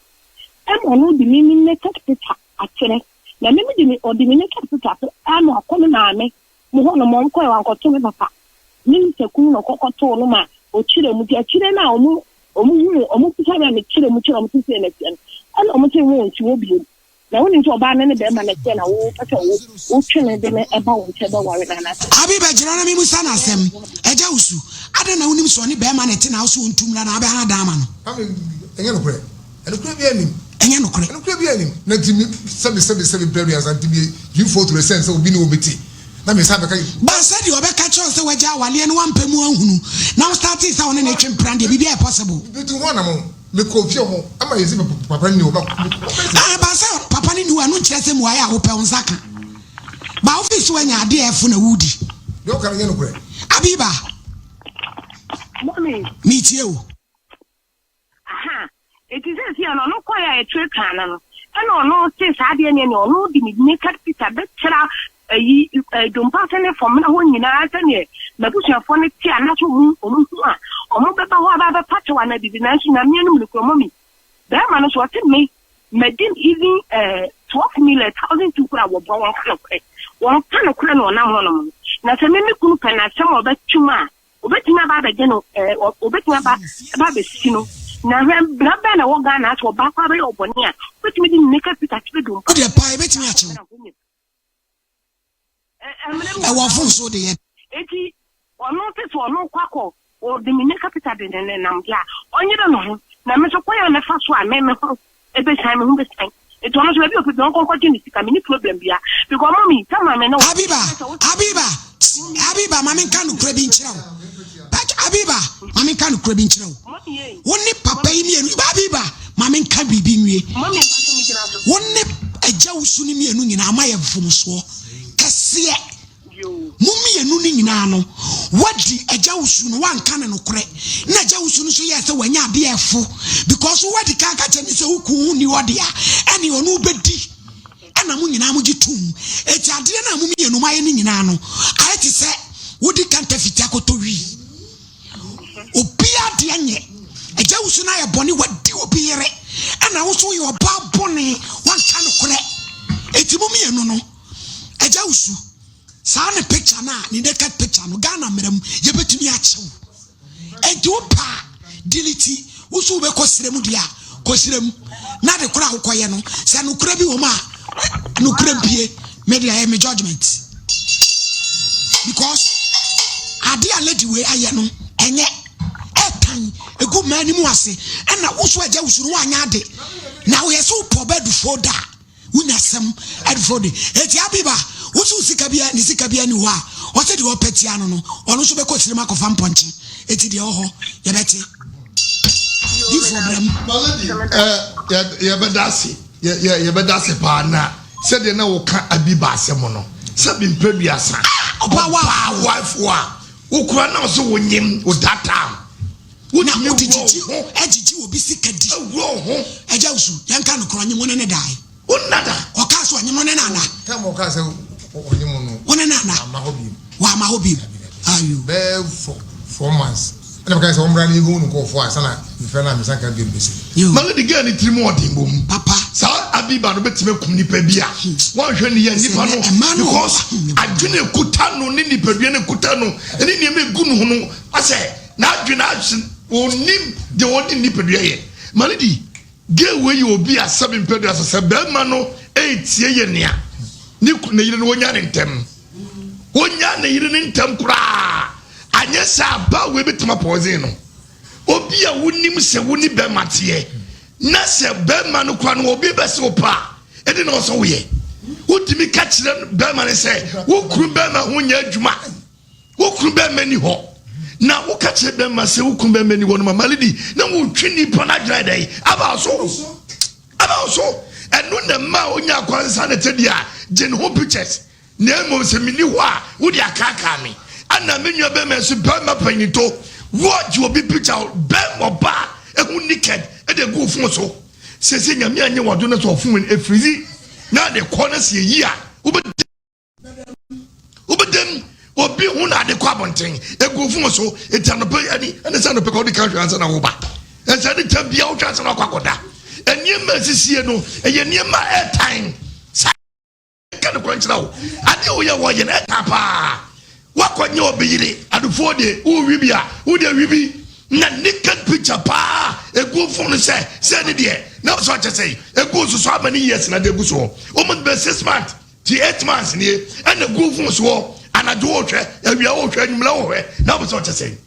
Ɛma ɔno de me me naked picture akyerɛ, na me mede me, ɔde me naked picture akyerɛ ama wakɔ me maame mo hɔ nom, ɔnkɔɛ wankɔto me papa, me nsa kunu na ɔkɔ kɔtoo no ma ɔkyerɛ mu, nti akyire no a ɔmo Wɔn huu, wɔn bisa me a me kyerɛ mu kyerɛ wɔn sɛ sei na ɛteɛ no, ɛna wɔn se wo nte hɔ bio. Na wonim sɛ ɔbaa no ne barima na ɛteɛ na wo pɛ sɛ wo, wo twe no de no ba wo nkyɛn bɛware no anaasɛ. Abi bɛgyina na memusa no asɛm. Agya Wusu, adɛn na wonim sɛ ɔne barima na ɛte na wo se ɔntu mmra na wabɛha dan ama no? Maame, ɛnyɛ nokorɛ. Nokorɛ biara nnim. Ɛnyɛ nokorɛ. Nokorɛ biara nnim. Na nti me, sɛbe, sɛbe, sɛbe, mprɛ aduasa, nti me gyimfoɔ turo sɛn sɛ obi ne obi te, na me nsa bɛka. Ba sɛdeɛ ɔbɛka kyerɛ wo sɛ wagya awaleɛ na wampɛ mu anhunu, na wo startee sɛ wo ne no retwe mpena deɛ, biribiara yɛ possible. Metu ho anamɔn, mekɔɔ fie hɔ, ama yɛsi papa no nni hɔ, ma, mekɔ, Ah, ba sɛ papa no nni hɔ a, ɛno nkyerɛ sɛ mmuaeɛ a wopɛ wo nsa ka. Ba wofii sɛ woanya adeɛ a ɛfo na woredi. Deɛ woka no nyɛ nokorɛ. Abiba. Mummy. Metie wo. Aha, enti seesei no, ɔno kɔe a yɛtuatua no no, ɛna ɔno se saa adeɛ neɛ neɛ ɔno de ne naked picture bɛkyerɛ ayi dompa ase ne fam na hɔ nyinaa sɛdeɛ m'abusuafoɔ no te anaasɛ ɔmo ɔmo hu a ɔmo bɛba hɔ aba abɛpa kyɛw anaa biribi nanso Nyame anim no kura mɔmi bɛrima no so ɔte me madi even eh, 12 million 1002 kura wɔboa wɔn ka nokorɛ wɔn ka nokorɛ na ɔnam hɔnom no na sɛ me me kunu pɛ na asɛm a ɔbɛtwem a Obetumi aba abɛgye no ɛɛ obetumi aba aba abɛsi no. Na hwɛ bra bɛn na ɛwɔ Ghana ha sɛ ɔbaa koraa bɛyɛ ɔbɔne a wobɛtumi de ne naked picture akyerɛ dompa. Wo deɛ paa ebetumi akye wo. Ɛwɔ phone so de yɛ. Eti ɔno te sɛ ɔno kɔ akɔ ɔde ne naked picture de ne nam deɛ a ɔnyere ne ho na me nso kwan a mɛfa so a me me ho Ɛbɛsian, me ho bɛsian. Nti ɔno nso baabi a ɔpɛ biara ɔnkɔ nkɔgye ne sika, menni problem biara. Because mummy, sɛ maame ne wo. Abiba, Abiba, Abiba, ma menka nokorɛ bi nkyerɛ wo. But Abiba, ma menka nokorɛ bi nkyerɛ wo. Wo ne papa yi mmienu, Abiba, ma menka biribi nwie. Wo ne agya wusu no mmienu nyinaa moayɛ mfomsoɔ kɛseɛ. Mo mmienu no nyinaa no, woadi agya wusu no, woanka no nokorɛ. Na agya wusu no nso yɛɛ sɛ wanya adeɛ ɛfo because woadi kan ka kyerɛ no sɛ wo kun ho nni hɔ dea, ɛne ɔno wobɛdi. Ɛna mo nyinaa mogye tom. Enti adeɛ no a mo mmienu moayɛ no nyinaa no, ayɛ te sɛ wode counterfeit akɔtɔ wii. Obiara deɛ nyɛ. Agya wusu no ayɛ bɔne, wadi obi yere. Ɛna wo nso woyɛ ɔbaa bɔne, woanka nokorɛ. Enti mo mmienu no, Agya Wusu, saa ne picture no a, ne naked picture no, Ghana mmara mu, yɛbɛtumi akye wo. Enti wo pɛ a, delete, wo so wobɛkɔ serɛ mu deɛ a, Kɔsrɛ mu na de korɔ a wokɔyɛ no sɛ nokorɛ bi wɔ mu a nokorɛ mpie. Me deɛ ɛyɛ me judgement because ade a lady wei ayɛ no ɛnyɛ ɛtan egu mmaa anim ase ɛna woso agya wusuru woanyɛ ade na woyɛ sɛ wopɔ bɛdufoɔ da Wonya asɛm ɛdefo de. Eti Abiba, wo so sika bia ne sika bia ni hɔ a, ɔsɛ deɛ ɔpɛ tia no no, ɔno nso bɛkɔ sirem akɔfa mpɔnkye. Eti deɛ ɔhɔ, yɛbɛte. Difoɔ bra mu. My lady, eh, yɛbɛda ase, yɛbɛda ase paa na sɛdeɛ na woka Abiba asɛm no, sɛbi mprɛduasa, ɔbaa wife a wokura na ɔsɛ wonyim wo that time. Na wode gyigyi agyigyi obi sika di. Awura wo ho. Agya Wusu, yɛnka nokorɛ, ɔnye mo ne no dae. Wonna da. Ɔkaa sɛ ɔnye mo ne no ana? Time a ɔkaa sɛ ɔnye mo no. Wo ne no ana? Wamma hɔ bio. Wamma hɔ bio. Ayo. Bɛyɛ four months. Ɛna meka sɛ ɔmmra na yɛnhu no nkurɔfoɔ ansa na mefrɛ no a mesan ka bio no bɛsi. Yo. Ma lady girl ne tirim ɔden bom. Papa. Saa Abiba no bɛtumi akum nipa bi a wanhwɛ ne yɛ nipa no because adwene ekuta no ne nipadua no ekuta no ne nneɛma egu no ho no asɛ N'adwene ahye, ɔnnim deɛ ɔde ne nipadua yɛ. Ma no di. Gay wei yɛ obi a sɛbe mpɛ duasa sɛ barima no retie yɛ nea ne kunu ne yere no wɔnya ne ntɛm. Wɔnya ne yere ne ntɛm koraa. Anyɛ saa abaa wei bɛtumi apɔɔzen no. Obi a wonim sɛ wo ne bɛrima teɛ na sɛ bɛrima no koraa no obi bɛsɛ wo pa a ɛde na ɔsɛ woyɛ. Wotumi ka kyerɛ bɛrima no sɛ wo kunu bɛrima ho nyɛ adwuma. Wo kunu bɛrima ni hɔ na woka kyerɛ bɛrima sɛ wo kunu bɛrima ni hɔ no mama lady na wotwe nipa no adwene dɛn aba so aba so ɛno na mma onya akwansa ne te deɛ a gye ne ho pictures na mmom sɛ menni hɔ a wode akaakaa me ana me nua bɛrima nso bɛrima panyinto wɔgye obi picture bɛrima ɔbaa ehu naked ɛde egu ofon so sɛ sɛ nyame anyɛ wado no sɛ ɔfon efirizi na de kɔ na sɛ eyi a wobɛ wobɛdam obi ho na ade kɔ abɔnten egu fon so eti anɔpɛ ɛni ɛne sɛ anɔpɛ kɔ ɔde ka hwɛ ansa na woba ɛsɛ ne kyɛn bia wotwa ansa na wakɔ akɔda nneɛma esisie no ɛyɛ nneɛma ɛtan saa nka ne kwan kyerɛ wo adeɛ woyɛ wɔyɛ no ɛtan paa wakɔ nyɛ obi yere adefoɔ deɛ wowi bi a wodeɛ wi bi na naked picture paa egu fon no sɛ sɛ ne deɛ na sɛ ɔkyɛ sɛ egu soso ama ne years na de egu soɔ wɔn bɛ six months Ti eight months nie ɛna gu fon soɔ anadwo wohwɛ awia wohwɛ anwummerɛ wohwɛ na wopɛ sɛ ɔkyɛ sɛn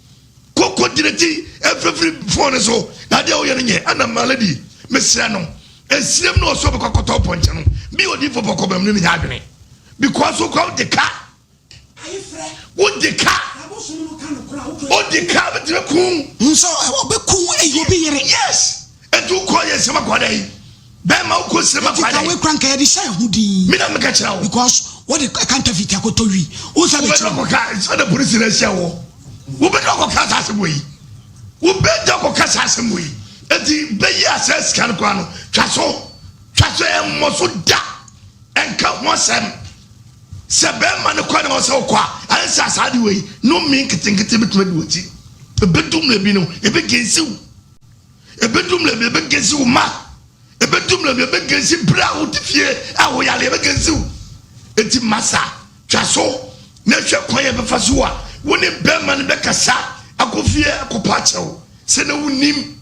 koko gyina ti ɛfirifiri fon no so na adeɛ woyɛ no nyɛ ɛna ma lady mesrɛ no ɛsirem na ɔsɛ ɔbɛkɔ akɔtɔ pɔnkye no bi odiifo pɔkɔ bɛm no ne nyɛ adwene because wokɔ wode ka wode ka wode ka bɛtumi ku nso ɔbɛku ɛyɛ obi yere yes ɛnti wokɔ yɛ nsɛm akɔ dɛ Bɛɛma wo kɔ sirem akɔ adɛn. Ɛti kura nka yɛde hyɛ ɛho din. Mi na meka kyerɛ wo. Because wɔde counterfeit akɔtɔ wi. Wo nsa bɛ kyerɛ. Wobɛdɔ kɔka sɛ na polisi na ahyia wɔ. Wobɛdɔ kɔka saa asɛm wɔ yi. Wobɛdɔ kɔka saa asɛm wɔ yi. Eti bɛyi asɛ sika no koraa no twa so. Twa so ɛmmɔ so da. Ɛnka ho asɛm. Sɛ bɛɛma no kɔ na ɔsɛ wokɔ a ayɛ sɛ asaa de wɔ yi no mi nketenkete bɛtumi adi wɔ akyi. Ɛbɛdum na ebi no ɛbɛgensiw. Ɛbɛdu mmerɛ bi ɛbɛgezi wo ma. Ɛbɛdu mmerɛ bi ɛbɛgezi berɛ a wote fie a woyare ɛbɛgezi wo. Enti masa twa so na hwɛ kwan a ɛbɛfa so a wo ne bɛrima no bɛkasa akɔ fie akɔpa akyɛw sɛ na wonim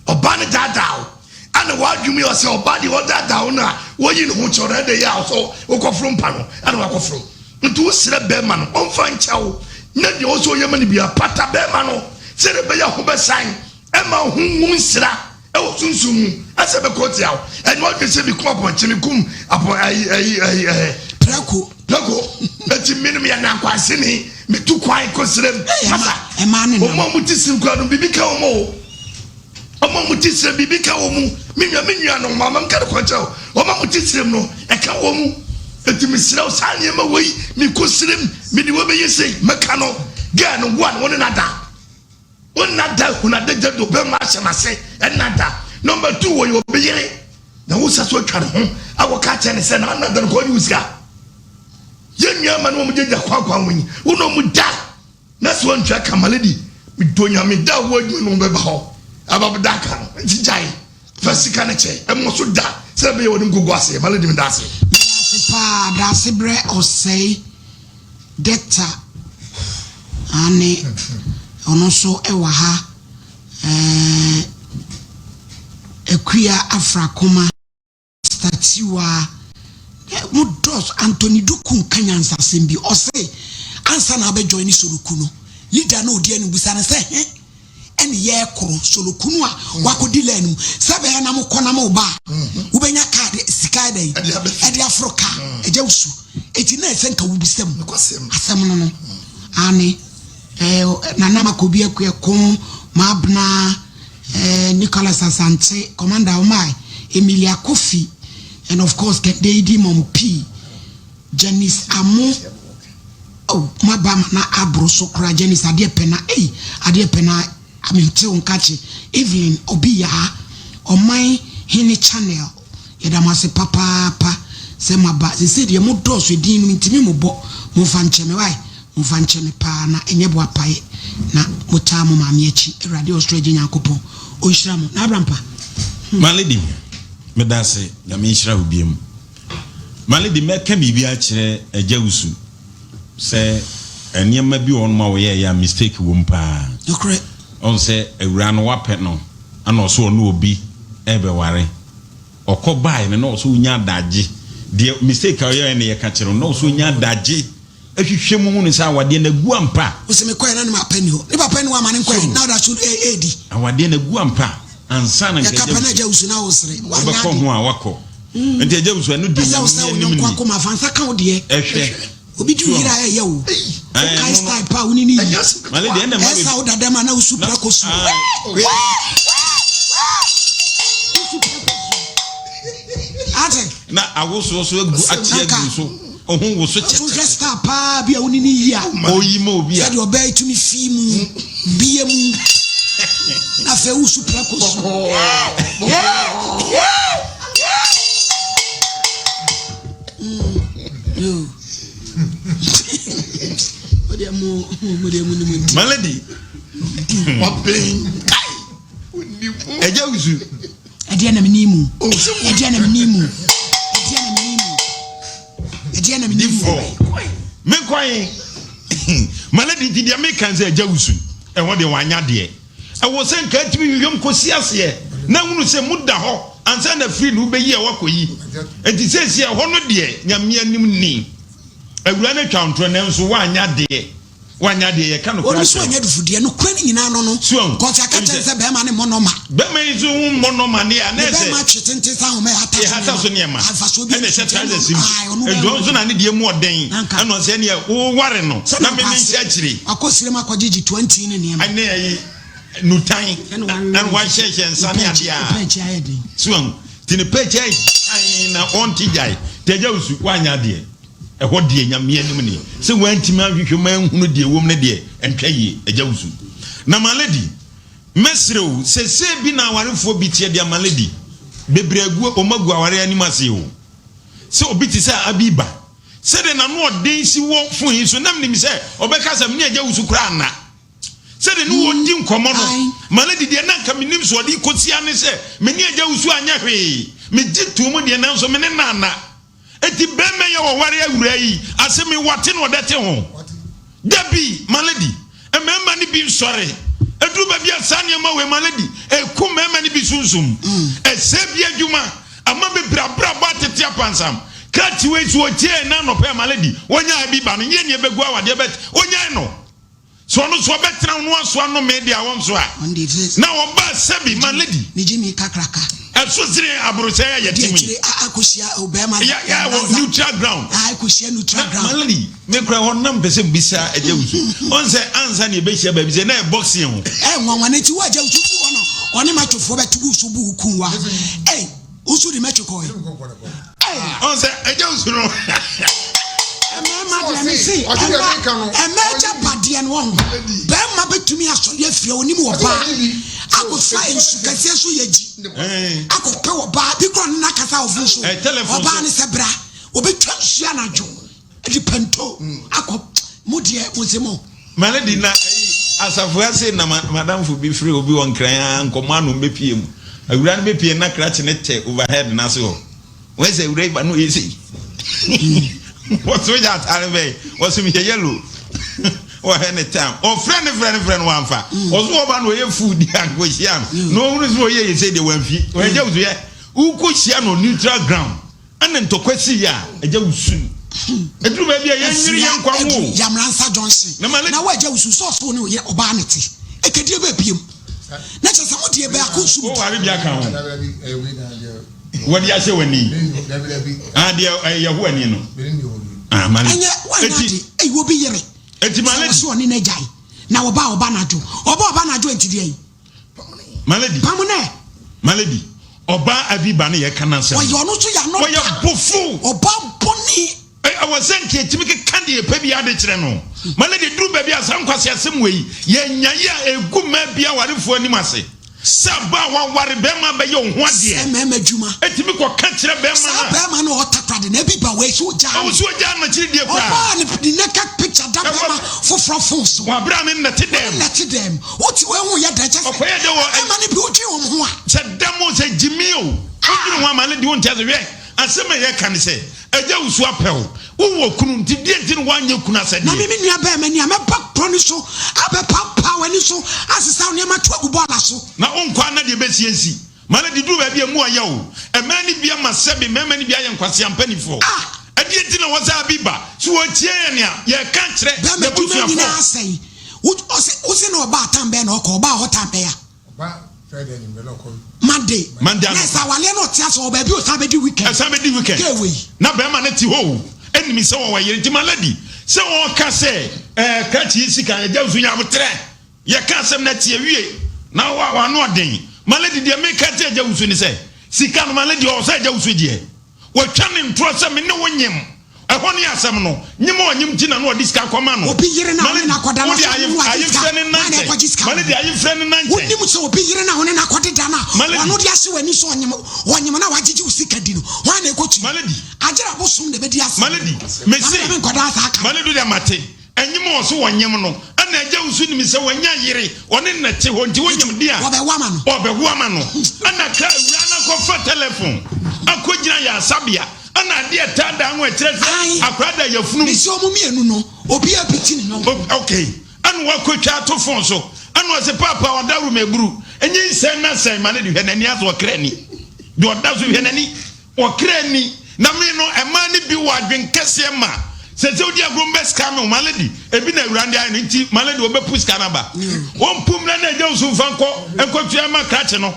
ɔbaa no daadaa wo ana w'adwene yɛ ɔsɛ ɔbaa deɛ ɔdaadaa wo no a wɔyi ne ho kyɛw na ɛde yɛ a ɔsɛ wokɔforo mpa no ana wakɔforo nti wosrɛ bɛrima no ɔmfa nkyɛw na deɛ ɔsɛ ɔyɛ ma no bia pata bɛrima no sɛdeɛ ɛbɛyɛ ho bɛsan ɛma ho ngu nsira ɛwɔ sunsum mu ɛsɛ bɛkɔ tia wo ɛnyɛ ɔdwe sɛ mekum apɔnkye mekum apɔ ayi ayi ayi ɛɛ prɛko prɛko eti mi no meyɛ nankwanseni metu kwan kɔ srem kasa ɛmaa ne nam wɔn a wɔn ti sim kura no biribi ka wɔn o wɔn a wɔn ti srem biribi ka wɔn mu me nua me nua no maama nka no kwankyɛn o wɔn a wɔn ti srem no ɛka wɔn mu eti mesrɛ wo saa nneɛma wɔ yi mekɔ srem mede wɔ bɛyɛ sei mɛka no gɛɛ no one wɔne nada. Wo nna da hunu adagya do bɛma ahyɛ n'ase nna da. Number two wɔyɛ obi yere na wo sa so atwa ne ho akɔka akyerɛ ne sɛ na nna da no kɔ ɔnye wo sika. Yɛn nua ma no wɔn gyagya kwan kwan wɔn yi wo na wɔn da na sɛ wɔn ka ma lady medɔ nyame da wo adwuma no bɛba hɔ aba da ka no nti gyae fa sika no kyɛ ɛmɔ so da sɛ ɛbɛyɛ wɔn nkogu ase ma lady meda ase. Meda ase paa daase brɛ ɔsɛe. Dector aane ɔno nso wɔ ha ɛɛ. Akua Afrakoma, Statiwa, mo dɔɔso. Anthony Duku nka nyansasɛm bi, ɔse ansa na abɛ join Soloku no, leader na odi anim bisa no sɛ he ɛne yɛrekoro Soloku no a wakɔdi line mu sɛ bɛyɛ na mokɔ na moba a wobɛnya kaa de sika ɛdɛn ɛde aforo kaa ɛgya wusu eti na ɛsɛ nka wobisa mu asɛm no no ane ɛɛ Nana Makobi Akuako Maabena eh, Nicholas Asante, Commander Omai, Emilia Kofi, and of course Kendeidi Mom P, Janice Amo, oh, maba ma na aboro so koraa, Janice adeɛ pɛ na, ei, adeɛ pɛ na, amente wo nkakye, Evelyn Obi Yaa, Ɔman Hene Channel, yɛda mo ase papaapa sɛ moaba, sesei deɛ mo dɔɔso, edin no mentumi mobɔ, momfa nkyɛ me wai. Momfa nkyɛ me paa na ɛnyɛ boapaeɛ na motaa mo maame akyi Awurade ɔsoro agya Nyankopɔn ɔnhyira mo na Abrampa hmm. My lady, meda ase, Nyame nhyira wo biom. My lady, mɛka biribi akyerɛ Agya Wusu sɛ nneɛma bi wɔ hɔnom a wɔyɛɛyɛ a mistake wɔ mu paa. Nokorɛ. Ɔn sɛ awuraa no wapɛ no ana ɔso ɔne obi ɛɛbɛware. Ɔkɔ baeɛ no na ɔso ɔnya adagye. Deɛ mistake a ɔyɛɛ no yɛka kyerɛ no na ɔso ɔnya adagye. Hwehwɛ mu hunu sɛ awadeɛ no agu ampa. Ose mekɔɛ na ne papa nni hɔ. Ne papa nni hɔ ama no nkɔɛ na ɔda so redi. Awadeɛ no agu ampa ansa na nka Agya Wusu na wosere. Wobɛkɔ ho a wakɔ. Nti Agya Wusu ɛno deɛ Nyame anim ni. Ɛsɛ wo sɛ wo yɔnko akoma fa nsa ka wo deɛ. Ɛhwɛ. Obi di wo yere a ɛyɛ wo. Wokae style pa a wo ne no yi. Ɛsa wo dada ma na wosu prako su. Ate. Na awosoɔ so agu ate agu so. Ɔho woso kyɛ. Wohwɛ star paa bi a wo ne ne yi a. Oyi ma obi a. Sɛdeɛ ɔbaa yi tumi fi mu bie mu. Na afei wosu prako su. Melody. Ɛgya wusu. Ɛdeɛ na meni mu. Ɛdeɛ na meni mu. Ɛdeɛ na meni mu. Ɛdeɛ na meni mu. Menkwan. Melody nti deɛ meka sɛ ɛgya wusu. Ɛhɔ deɛ wanya deɛ. Ɛwɔ sɛ nka atumi hwehwɛ mu kɔsi aseɛ na hunu sɛ mu da hɔ ansa na firi no wobɛyi a woakɔyi. Enti seesei ɛhɔ no deɛ Nyame anim ni. Awuraa no atwa wo ntorɔ nanso woanyɛ adeɛ. Woanyɛ adeɛ yɛka nokorɛ Ɔno nso akyerɛ wo. anyɛ adufudeɛ. Nokorɛ no nyinaa no no. So ahu? Kɔs yɛaka kyerɛ no sɛ bɛrima no mmɔ nɔma. Bɛrima yi nso ho mmɔ nɔma deɛ a na Ne ɛsɛ. bɛrima twe tenten sɛ ahoma a ɛhata Ɛhata so nneɛma. A mfasoɔ biara Ɛna ɛhyɛ nni so. trousers mu. Ae, ɔno Nti ɔno nso na ne deɛ mu ɔden. Na anka. Ɛna ɔsɛ ɛneɛ woware no Sɛ na na me anka menhyɛ ase. akyire. Wakɔ sirem akɔgyegye toantin ne nneɛma. Ɛne ɛyi nutan. Ɛna wawe Ɛna wahyɛhyɛ nsa ne adeɛ a. Ne pɛɛkyi ayɛ den. So ahu? Nti ne pɛɛkyi ayɛ hann na ɔnte gyae. Nti agya Wusu, woanyɛ adeɛ. Ɛhɔ deɛ Nyame anim nie, sɛ woantumi anhwehwɛ mu anhunu deɛ ɛwom no deɛ, ɛntwa yie, Agya Wusu. Na my lady, mɛsrɛ o, sɛsɛɛ bi na awarefoɔ bi teɛ deɛ my lady, bebree agu, wɔn agu awareɛ anim ase o. Sɛ obi te sɛ Abiba, sɛdeɛ n'ano ɔden si wɔ phone yi so, na menim sɛ ɔbɛka sɛ mene Agya Wusu koraa nna. Sɛdeɛ ne wɔredi nkɔmmɔ no, my lady deɛ na anka menim sɛ ɔde rekɔsi ara ne sɛ, me ne Agya Wusu anyɛ hwee, megye too mu deɛ nanso me ne no anna. Enti bɛɛma yi a ɔware awuraa yi asem yi wate na ɔdɛte ho? Dabi, my lady, mmarima no bi nsɔre. Ɛduru baabi a saa nneɛma wei, my lady, ɛku mmarima no bi sunsum. Ɛsɛe bi adwuma, ama bebree abrabɔ atete apansam. Krakye wei so ɔtiee na anɔpa yi, my lady, ɔnyaa bi ba no, nyɛ nea ɛbɛgu awadeɛ but ɔnyae no. So ɔno nso ɔbɛtena ho no asoa nnome de awɔ nso a? Na ɔbaa sɛbi ma lady. Ne gyimi kakraka. Ɛso sene abrosɛe a yɛte mu yi. Akɔhyia ɔbɛrima. Ya ya wɔ neutral ground. Akɔhyia neutral ground. Ma lady me kura hɔ nam pɛ sɛ mbisa agya wusu. Ɔn sɛ ansa na yɛbɛhyia baabi sɛ na yɛ boxing ho. Ɛ nwanwa ne ti wo agya wusu fi hɔ no ɔne matwofoɔ bɛto gu so bu kun wa. Ɛ wusu de mɛtwe kɔɛ. Ɔn sɛ agya wusu no. Mmarima deɛ me se ɛmɛ agya badeɛ no wɔn bɛrima bɛtumi asɔre afiri onim wɔ baa akɔfa nsu kɛseɛ so yɛ gyi akɔpɛ wɔ baa bi kora ne nakasa ɔfo so ɔbaa ne sɛ bra ɔbɛtwa nsuo anadwo de pɛnto akɔ mo deɛ mo se mo. Mane di na asafo ase na madamfo bi frɛ obi wɔ nkran a nkɔmmɔ ano mbɛpie mu awura no bɛpie na krakye ne tɛ overhead no ase hɔ. Wọ́n sɛ wura yi ba no yɛ sei. Wɔso yɛ ataare bɛn? Wɔso yɛ yellow. Ɔhɛ ne time. Ɔfrɛ ne frɛ ne frɛ no wamfa. Ɔso ɔba na ɔyɛ fool di ankɔhyia no. Na ɔhunu sɛ ɔyɛ yɛ sɛ deɛ wamfi. Ɔyɛ wo so yɛ. Wokɔhyia no neutral ground. Ɛna ntɔkwa si yɛ a, agya wo su. Ɛduru baabi a yɛnwere yɛn nkwa ho o. Yamransa Johnson. Na ma Na wo agya wo su sɛ ɔso ne ɔyɛ ɔbaa ne te. Ɛkɛdie bɛ piem. Na kyerɛ sɛ mo deɛ baako nso mu. Woware bi aka ho. Wɔde ahyɛ w'ani. Ah, deɛ ɛyɛ Yehowa ni no. Ah, ma Ɛnyɛ wanyɛ ade. Ɛyɛ obi yere. Eti ma lady. Sɛ wɔsi ɔne n'agyae. Na ɔba ɔba n'adwo. Ɔba ɔba n'adwo nti deɛ yi. Ma lady. Pam nɛ. Ma lady. Ɔba Abiba no yɛ ka n'asɛm. Ɔyɛ ɔno nso yɛ anɔ. Ɔyɛ bofo. Ɔba bɔne. Ɛwɔ sɛ nka yɛtumi keka deɛ yɛpɛ biara de kyerɛ no. Ma no de duru baabi a saa nkwaseasɛm wei, yɛnyae a ɛgu mmaa bi awarefoɔ anim ase. Sɛ abaa a waware barima bɛyɛ wo ho adeɛ. Sɛ mmarima adwuma. Ɛtumi kɔka kyerɛ barima no a. Saa barima no a ɔtakoradi no, ebi ba wei so ogyaa no. Ɔwɔ so ogyaa no akyiri die koraa. Ɔbaa ne ne naked picture da barima foforɔ phone so. Wɔ abere a ne nnɛte dɛm. Wɔne nnɛte dɛm. Wote wei ho yɛ dɛn kyɛ sɛ. Ɔkɔyɛ dɛ wɔ. Mmarima no bi wodwen wɔn ho a. Sɛ dɛm o sɛ gyimi o. Wodwene ho ama no de wonte ase hwɛ. Asɛm a yɛka ne sɛ, Agya wo su apɛ wo. Wowɔ kunu nti, deɛn nti na woanyɛ kunu asɛdeɛ? Na me, me nua barima ni a, mɛba kuro no so abɛpaapaa w'ani so asesa wo nneɛma to agu bɔɔla so. Na wonkɔ a na deɛ ɛbɛsi ansi. Ma no de duru baabi a emu ayɛ o. Mmaa no bi ama sɛbe mmarima no bi ayɛ nkwasea mpanimfoɔ. Ɛdeɛn nti na wɔsɛ abi ba? So wɔtie yɛn a yɛreka akyerɛ Bɛrima adwuma n'abusuafoɔ? nyinaa asɛe. Wo, ɔse, wose na ɔbaa tan bɛn na ɔkɔ? Ɔbaa hɔ tan bɛn a? Monday. Monday Na anɔpa. ɛsɛ awaleɛ na ɔte ase wɔ baabi ɔsan bɛdi weekend. Ɛsan bɛdi weekend. Gay wei. Na bɛrima no te hɔ o, ɛnim sɛ ɔwɔ yere nti ma lady sɛ ɔka sɛ ɛɛ krakye yi sika agya nso nya abotrɛ. Yɛka asɛm no atie wie na wa wano ɔden. Ma lady deɛ meka kyerɛ agya wusu ne sɛ sika no ma lady ɔwɔ sɛ agya wusu gyeɛ. Watwa ne ntorɔ sɛ me ne wo nyem. Ɛhɔ ne asɛm no. Nyem a ɔnyem nti na na ɔde sika akɔma no. Obi yere na wo ne no akɔda no Wode sɛ ɔno na wagye sika, ayefrɛ ne hwan na nankyɛn. ɛkɔgye sika Ma wɔ no de hɔ? ayefrɛ ne nankyɛn. Wonim sɛ obi yere na wo ne no akɔdeda no a, Ma no di. ɔno de ahyɛ w'ani sɛ ɔnyem, ɔnyem na wagyegye wo sika di no, hwan na ɛkɔtua? Ma no di. Agyere abosom na ɛbɛdi asɛm. Ma no di. Na Mese, me deɛ menkɔda saa ka ma no. no di deɛ mate. Ɛnyem a ɔse ɔnyem no, ɛna agya wo nso nim sɛ wanya yere, ɔne no te hɔ nti wonyem de a, Wɔbɛwo ama no. ɔbɛwo ama no. Ɛna kra awuraa no akɔfa telefon akɔgyina ayaresabea, ɛna adeɛ ɛtaa daa ho ɛkyerɛ sɛ Ae. akwadaa da yafunu mu. Mese ɔmo mmienu no, obiara piti ne yɔnko. O, ok. Ɛna wakɔtwa ato fon so, ɛna ɔse paapa ɔdaworo maburu, nyinsɛn na sɛn ma no de hwɛ n'ani asɛ ɔkra ni, deɛ ɔda so hwɛ n'ani. Ɔkra ni na me no ɛmaa no bi wɔ adwen kɛseɛ ma sɛ sɛ wodi agorɔ mbɛ sika no ma lady ebi na awura de ayɛ no nti ma lady ɔbɛpu sika no aba ɔmpu mmra na agya nso mfa nkɔ nkɔtua ma krakye no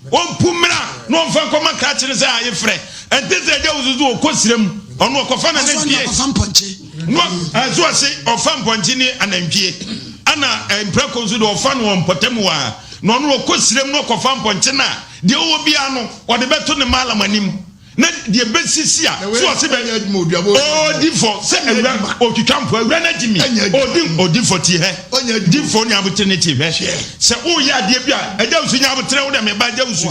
ɔmpu mmra na ɔmfa nkɔ ma krakye no sɛ aye frɛ ɛnte sɛ agya nso so ɔkɔ srɛ mu ɔno ɔkɔfa na nantwie no ɛso ɔse ɔfa mpɔnkye ne anantwie ana mprako nso de ɔfa no wɔ mpɔtam wɔ a na ɔno ɔkɔ srɛ mu na ɔkɔfa mpɔnkye no a Deɛ ɔwɔ biara no, ɔde bɛto ne maalam anim, na deɛ ɛbɛsisi a, so ɔse bɛ, ɔdi fɔ sɛ awura, ɔtwitwa mpo, awura no agye mi, ɔdi, ɔdi fɔ tie hɛ, di fɔ nya abotere ne tie hwɛ, sɛ woyɛ adeɛ bi a, agya wusu nya abotere, wo dɛ meba agya wusu,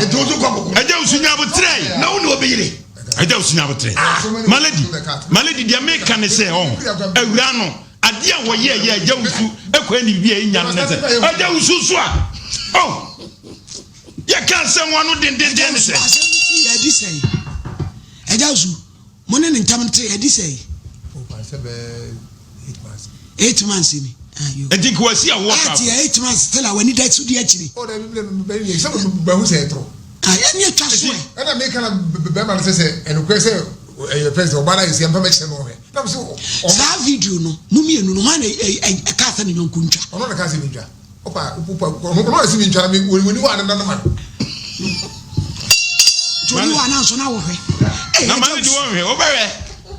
agya wusu nya abotere, na wo ne ɔbɛyere, agya wusu nya abotere, malady, malady deɛ meka ne sɛ, ɔho, awura no, adeɛ a wɔyɛ yɛ agya wusu, ɛkɔ ɛne bi a ɛnya no ne sɛ, agya wusu so a, oh. Yɛka asɛm wɔ ano dendenden ne sɛ. Asɛm no fi adi sɛn? Agya Nsu, mo ne ne ntam nte adi sɛn? 8 months ni. Nti nka wasi awoɔ kaafo. Ati 8 months still a w'ani da so di akyire. Oh dabi mi bɛ bɛ sɛ bɛ hu sɛ ɛtoro. Ayɛ ne atwa so ɛ. Ɛna mi kana bɛrima no sɛ sɛ ɛnukurɛ sɛ ɛyɛ fɛn sɛ ɔbaa na yɛ si ɛnfa mɛ kyerɛ no ɔhwɛ. Na mi sɛ. Saa video no mo mmienu no hwan na ɛka sɛ ne yɔnko ntwa. Ɔno na ka sɛ mi ntwa. Opa, opa, ɔno na ɛsi mi ntwa na mi wɔ ni hɔ a ne nan ma. Nti oni hɔ a na nso na wɔhwɛ. Na ma ne di wɔn hwɛ, wɔbɛhwɛ.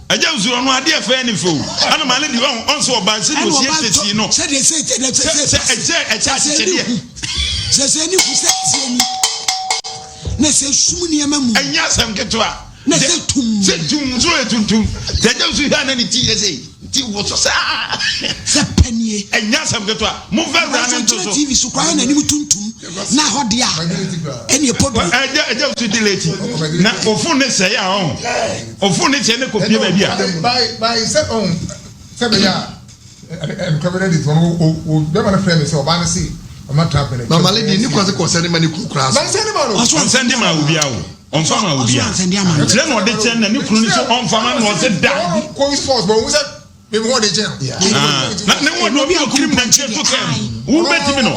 Ɛgya nsu ɔno adeɛ fɛn ne fɛ o. Ɛna ma ne di wɔn ɔnso ɔba nsi de osie sisi no. Sɛ de sɛ sɛ sɛ sɛ ɛkyɛ ɛkyɛ akyekyedeɛ. Sɛ sɛ ne hu sɛ tie ni. Na sɛ sum nneɛma mu. Ɛnyɛ asɛm ketewa. Na sɛ tum. Sɛ tum nso yɛ tuntum. Sɛ ɛgya nsu hwɛ a na ne ti yɛ sɛ. Ti wo so saa. Sɛ pɛ nie. Ɛnyɛ asɛm ketewa. Momfa awura no nto so. TV so koraa n'anim tuntum na hɔ deɛ a ɛne ɛpɔ bi. Ɛgya ɛgya so di late na ofun ne sɛe a ɔho ofun ne sɛe ne kɔ pie baabi a. By by sɛ ɔho sɛ bɛyɛ a nkɔbɛrɛ de tɔn o o bɛma no frɛ mi sɛ ɔbaa no se ɔma tra pɛnɛ. Mama lady ni kwase kɔ sɛne ma ne kunu koraa so. Ɔnsɛn de ma obi a o. Ɔmfa ma obi a. Kyerɛ na ɔde kyerɛ na ne kunu no so ɔmfa ma na ɔse da. Kɔ use force but ohun sɛ. Na ne ho ɔdɔ bi okirim nantwie to kɛm wobɛtumi no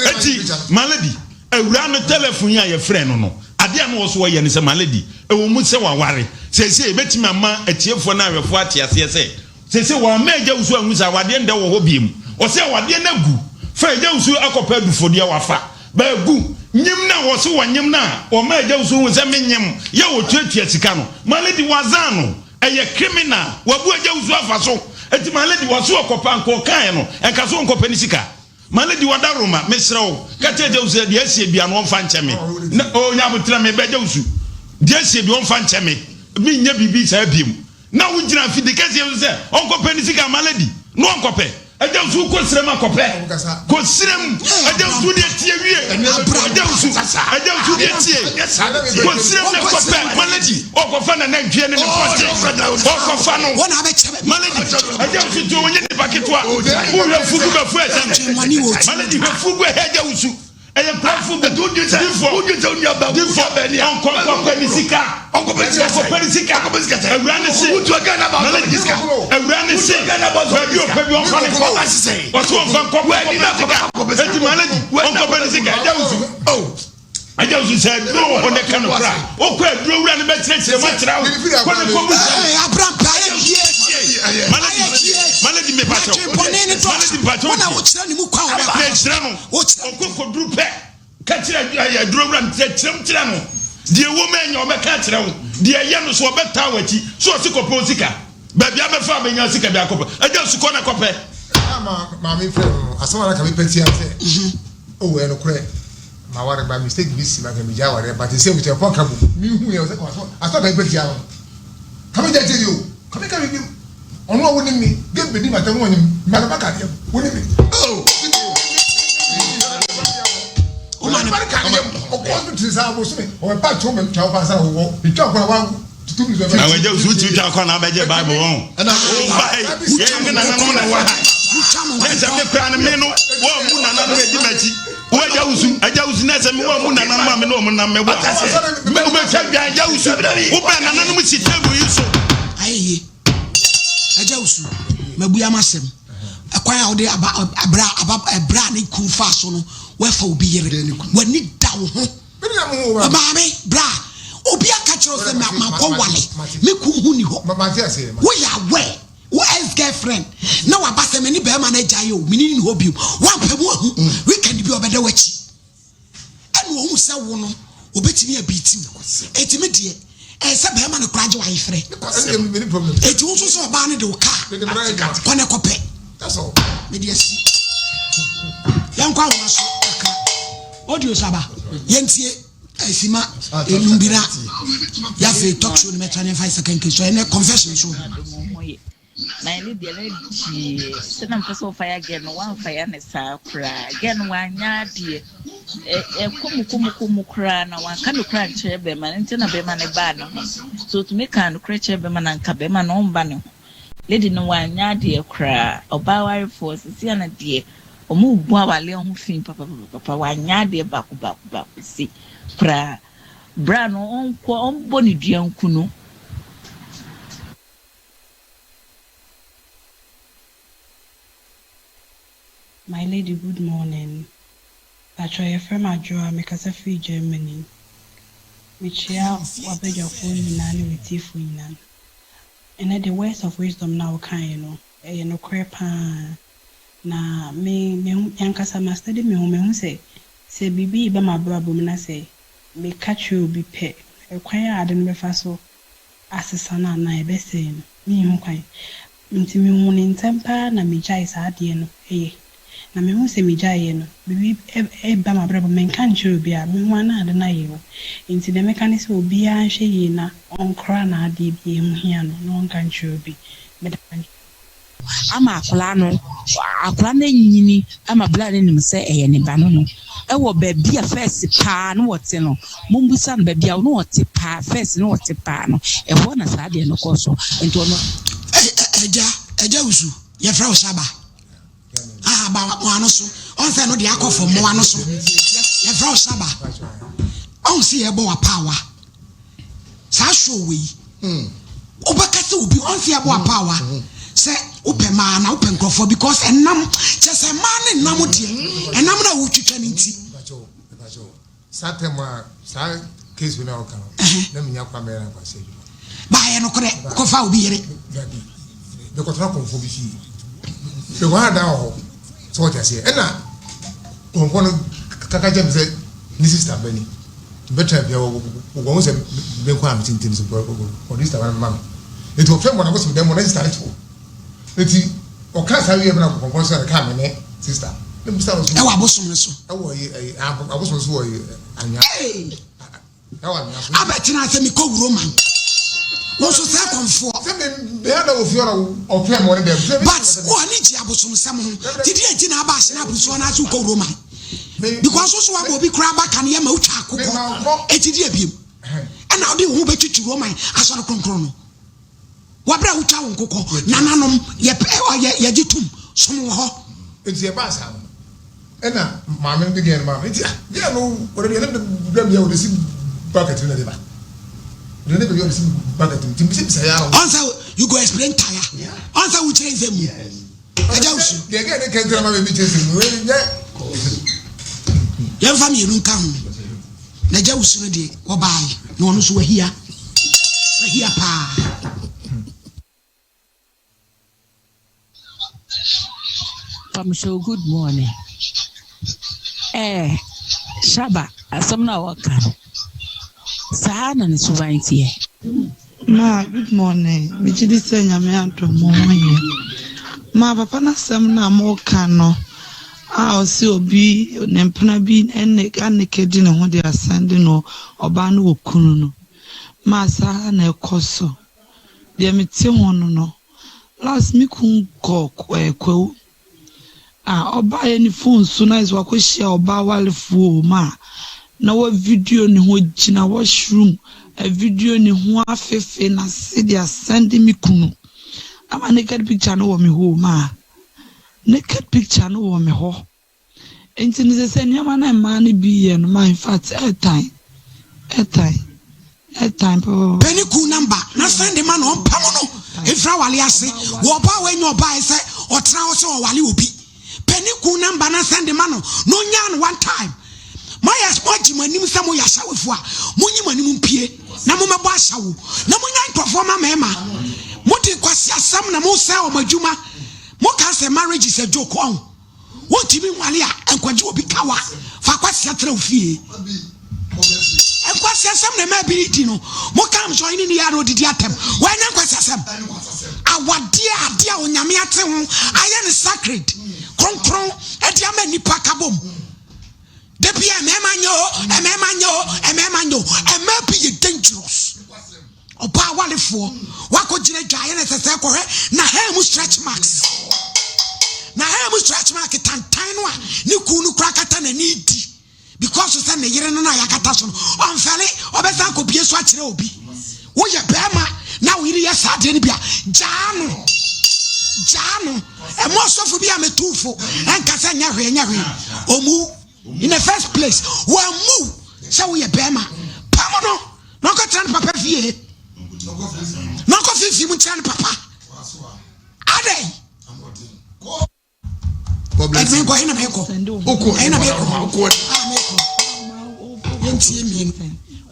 eti malady awura no telefon yi a yɛfrɛ no no adeɛ a na wɔ so wɔyɛ no sɛ malady ɛwɔ mu sɛ waware sɛsɛ ɛbɛtumi ama atiefoɔ no ahwɛfoɔ ate aseɛ sɛ sɛsɛ wɔama agya wusu ahu sɛ awadeɛ ndɛ wɔ hɔ biem ɔsɛ awadeɛ no agu fa agya wusu akɔpɛ adufodeɛ wafa baagu nyim na wɔ so wɔnyim no a wɔma agya wusu hu sɛ menyim yɛ wɔtuatua sika no malady wazan no Ɛyɛ criminal wabu agya wusu afa so eti my lady wɔse ɔkɔpɛ anka ɔkaeɛ no ɛnka so ɔnkɔpɛ ne sika my lady wadaroma mesrɛ wo ka kyerɛ agya wusu sɛ deɛ asie bia no ɔmfa nkyɛ me na ɔnya abotrɛ me bɛ agya wusu deɛ asie bia ɔmfa nkyɛ me menyɛ biribi saa biem na wogyina afidi kɛseɛ so sɛ ɔnkɔpɛ ne sika my lady na ɔnkɔpɛ Agya nsu kɔ srem akɔpɛ kɔ srem agya nsu deɛ tie wie agya nsu agya nsu deɛ tie kɔ srem na kɔpɛ maladi ɔkɔfa na nantwie ne ne pɔnkye ɔkɔfa no maladi agya nsu tie onye nipa ketewa wohwɛ fugu bɛfu ɛsɛ maladi hwɛ fugu ɛhɛ agya nsu. Ɛyɛ nkurɔfo bi. Difo. Difo. Ɔnkɔ nkɔpɛ ne sika. Ɔnkɔpɛ ne sika. Awura ne se. Nana sika. Awura ne se. Baabi ɔpɛ bi ɔnfa ne kɔ. Ɔso ɔnfa nkɔ kɔpɛ ne sika. Eti maa lady ɔnkɔpɛ ne sika. Ɛgya wusu. Ɛgya wusu sɛ aduro wɔ hɔ ne ka no kora. Okɔ aduro wura ne bɛkyerɛkyerɛ mu akyerɛ wo. Kɔ ne kɔ mu sɛ. Abraham ayɛ yie. Malady mepakyɛw. Malady mepakyɛw. Wɔn a wokyerɛ ne mu kwan wɔ bɛkɔ. Mekyerɛ no. Ɔkɔ kɔduru pɛ, ka kyerɛ aduro wura no, kyerɛkyerɛm kyerɛ no. Deɛ ɛwɔ mu ɛnyɛ ɔbɛka akyerɛ wo. Deɛ ɛyɛ no so ɔbɛtaa w'akyi. So ɔse kɔpɛ wo sika. Baabi abɛfa abɛnya sika bi akɔpɛ. Agya su kɔ na kɔpɛ. Ama maame frɛ no no, asɛm a na ka mepɛ tia sɛ, oh ɛyɛ nokorɛ, maware ba mistake bi si ma ka megya awareɛ but sɛ abusuafoɔ nka bom, mehu yɛ sɛ asɛm a ka mepɛ tia no, ka megya kyɛ o. Ka me ka me nim. Ɔno a wonim me, game bedi m'atɛm na ɔnim me anapa ka deɛ wonim me. Oh! Ɔma ka ne yam, ɔkɔ hospital saa bosome, ɔbɛpa kyɛw ma twa ɔba ansa na wowɔ, etwa kɔ na wa tutu mi Na wagya osu tumi twa kɔ na abɛgye Bible wɔn. Woba ha yi, yɛn ne nananom na wɔ ha. Na sɛ me kura no me no, wɔn mu nananom edi m'akyi. Wo agya wusu, agya wusu na sɛ me wɔn mu nananom a me ne wɔn nam mɛbɔ a. Me wobɛtwa dwan agya wusu, wobɛn nananom si table yi so. Ayɛ yie. Agya wusu, mabua m'asɛm. Ɛkwan a wode aba ɛbrɛ a aba ɛbrɛ a ne kun faa so no, woafa obi yere. W'ani da wo ho. Maame, bra. Obi aka kyerɛ wo sɛ makɔ wale, me kun ho ni hɔ. Woyɛ aware. Wo ex girlfriend na waba sɛ me ne bɛrima no agyae o, me ne no nni hɔ bio. Woampɛ mu ahu, weekend bi ɔbɛda w'akyi. Ɛna ohu sɛ wo no, obetumi abiiti wo. Eti me deɛ, ɛyɛ sɛ bɛrima no koraa gye w'ayefrɛ. Eti wo nso sɛ ɔbaa no de wo kaa, kɔ na kɔpɛ. Me deɛ si. Yɛnkɔ ahoma so kakra. Audio saba, yɛntie. Sima enum bi na yafei talk show no mɛtra ne mfa second case so ɛnɛ confession so. Na ɛne deɛ ne deɛ sɛ na mpɛ sɛ ɔfa ya gɛ no wamfa ya ne saa koraa gɛ no wanyɛ adeɛ ɛkɔ mu kɔ mu kɔ mu koraa na wanka no koraa nkyerɛ bɛrima no nti na bɛrima no baa ne ho so otumi kaa no koraa kyerɛ bɛrima no anka bɛrima no ɔmba ne ho lady no wanyɛ adeɛ koraa ɔbaa warefoɔ sisi ana deɛ Ɔmo bu awaleɛ ho fi papapapapa wanyɛ adeɛ baako baako baako sei koraa bra no ɔnkɔ ɔmbɔ ne dua nku no. My lady good morning patrɔ yɛfrɛ me Adwoa mekasa firi Germany mekyea wabadwafoɔ nyinaa ne watiefoɔ nyinaa ɛnɛ de words of wisdom no a wokaeɛ no ɛyɛ nokorɛ paa Na me mehu me ankasa ma study me ho mehu sɛ sɛ biribi reba m'abrabɔ mu na sɛ meka kyerɛ obi pɛ, ɛkwan a ade no bɛfa so asesa no anaa ɛbɛsɛe no, menhu kwan. Nti mehu no ntɛm pa ara na megyae saa adeɛ no yɛ. Na mehu sɛ megyaeɛ no, biribi reba m'abrabɔ mu, menka nkyerɛ obi a, mehu ara na ade no ayɛ hɔ. Nti deɛ mɛka ne sɛ obiara nhwɛ yie na ɔnkora n'adeɛ bi a ɛho hia no na ɔnka nkyerɛ obi. Meda. Ama akwadaa no, akwadaa no anyini ama bla no nim sɛ ɛyɛ ne ba no no. Ɛwɔ baabi a fɛs paa no wɔte no, mommisa no baabi a no wɔte paa, fɛs no wɔte paa no, ɛhɔ na saa adeɛ no kɔ so. Nti ɔno. Agya, agya wusu, yɛfrɛ wo Saba. Aha, ba mo ano so. Ɔn sɛ no deɛ akɔ fam, mo ano so. Yɛfrɛ wo Saba. Ɔn sɛ yɛbɔ w'apaawa. Saa show wei, wobɛka sɛ obi, ɔn sɛ yɛbɔ w'apaawa. Sɛ. Wopɛ mmaa na wopɛ nkurɔfoɔ because ɛnam kyɛ sɛ mmaa ne nam deɛ ɛnam na wotwitwa no nti. Saa tɛm a saa case wei na ɔka no na menya kora mɛyɛ na nkwasi adwuma. Baayɛ nokorɛ kɔfa obi yere. Dabi mekɔtena kɔnfoɔ bi fie mekɔ ha dan wɔ hɔ sɛ wɔte aseɛ ɛna kɔnfoɔ no kaka kyɛ me sɛ ne sista ba ni bɛtena fie wɔn ho sɛ menkɔ a mete ntem sɛ ɔde sista ba no ma me nti ɔfrɛ mɔ na kɔsɛ dɛm mɔ na sista no te hɔ nti ɔka saa wie bɛna kɔnfoɔ sɛ ɛka me ne sista ɛwɔ abosom no so ɛwɔ abosom so wɔ anwea Abɛtena sɛ mekɔ wuro man. Wo nso sɛ kɔmfoɔ. But wo ani gye abosomsɛm ho. Ti deɛ nti na aba ahyena abusuo anaasɛ wokɔ wuro man. Because wo so wabɔ obi koraa ba kan yɛ ma wotwa akokɔ. Eti deɛ biem. Ɛna wode wo ho bɛtwitwi Roman asɔre kronkron no. Wɔ berɛ a wotwa wo nkokɔ, nananom, yɛgye tom, som wɔ hɔ. Enti ɛbaa saa no, ɛna maame no de gɛn no maa me. Enti ah, gɛn no, wɔde deɛ ne brɛ me a wɔde si bucket mu na de ba. Wɔde ne baabi a wɔde si bucket mu. Nti mbisabisa yɛ ara. Ɔn sɛ you go explain tire. Ɔn sɛ wokyerɛ nsɛm mu. Agya wusu. Deɛ gɛn ne kɛntɛn ma me bi kyerɛ nsɛm mu. Wei nyɛ. Yɛmfa mmienu nka ho. Na agya wusu no deɛ wɔbae na ɔno nso wahia. Wahia paa. Pamuhyɛw good morning. Eh, Shaba, asɛm no a wɔka no, saa na ne suban teɛ. Ma, good morning. Megye di sɛ Nyame adom mo ho yɛ. Ma, papa n'asɛm no a moka no a ɔse obi ne mpena bi ne anekedi ne ho de asɛnde no ɔbaa no wɔ kunu no. Ma, saa na ɛkɔ so. Deɛ mete ho no no, last me kun kɔɔ ɛɛ Kwawu a ɔbaeɛ ne phone so na ayɛ sɛ wakɔhyia ɔbaa warefoɔ wɔ mu a na wa video ne ho gyina washroom avideo ne ho afefe n'ase de asɛnde me kunu ama naked picture no wɔ me hɔ o ma naked picture no wɔ me hɔ. Nti no sɛsɛ nneɛma no a mmaa no bi yɛ no ma infact ɛɛtan ɛɛtan ɛɛtan papapapa. Pɛ ne kun number na send ma no ɔmpam no mfiri awale ase wɔ ɔbaa wei nyɛ ɔbaa ɛsɛ ɔtena hɔ sɛ ɔwale obi pɛ ne kun number na send ma no na ɔnyaa no one time moayɛ moagye mo anim sɛ moyɛ ahyɛwofoɔ a monyi mo anim mpie na momɛbɔ ahyɛwo na monya nkurɔfoɔ ma mmarima mode nkwaseasɛm na mosɛe wɔn adwuma moka sɛ marriage is a joke ɔn Wontumi nwale a, nkwagye obi kawa. Fa kwasia tena wo fie. Nkwasiasɛm na ɛma bi di no. Mo kam sɛ ɔhene ni yɛ na odidi atɛm. Wɔanya nkwasiasɛm. Awadeɛ adeɛ a Onyame ate ho ayɛ no sacred, kronkron, ɛde ama nnipa kabom. Da bi a mmarima nyɛ o, mmarima nyɛ o, mmarima nyɛ o. Mmaa bi yɛ dangerous. Ɔbaa warefoɔ wakɔgyina dwaeɛ na ɛsɛ sɛ kɔhwɛ na hair mu stretch marks na hair mu stretch mark tantan no a ne kuu no kora kata n'ani di because sɛ ne yere no na yɛakata so no ɔmfɛle ɔbɛsan akɔbie so akyerɛ obi woyɛ bɛrima na wo yere yɛ saa adeɛ no bi a gyaa no gyaa no ɛmɔ ɔsɔfo bi a metuufo ɛnka sɛ nyɛ hwee nyɛ hwee ɔmu in the first place wɔamu sɛ woyɛ bɛrima pam no na ɔkɔtena ne papa fie na ɔkɔ fifi mu nkyerɛ ne papa adɛn ɛdme nkɔ ɛna mekɔ ɛna mekɔ a mekɔ yɛntie mmienu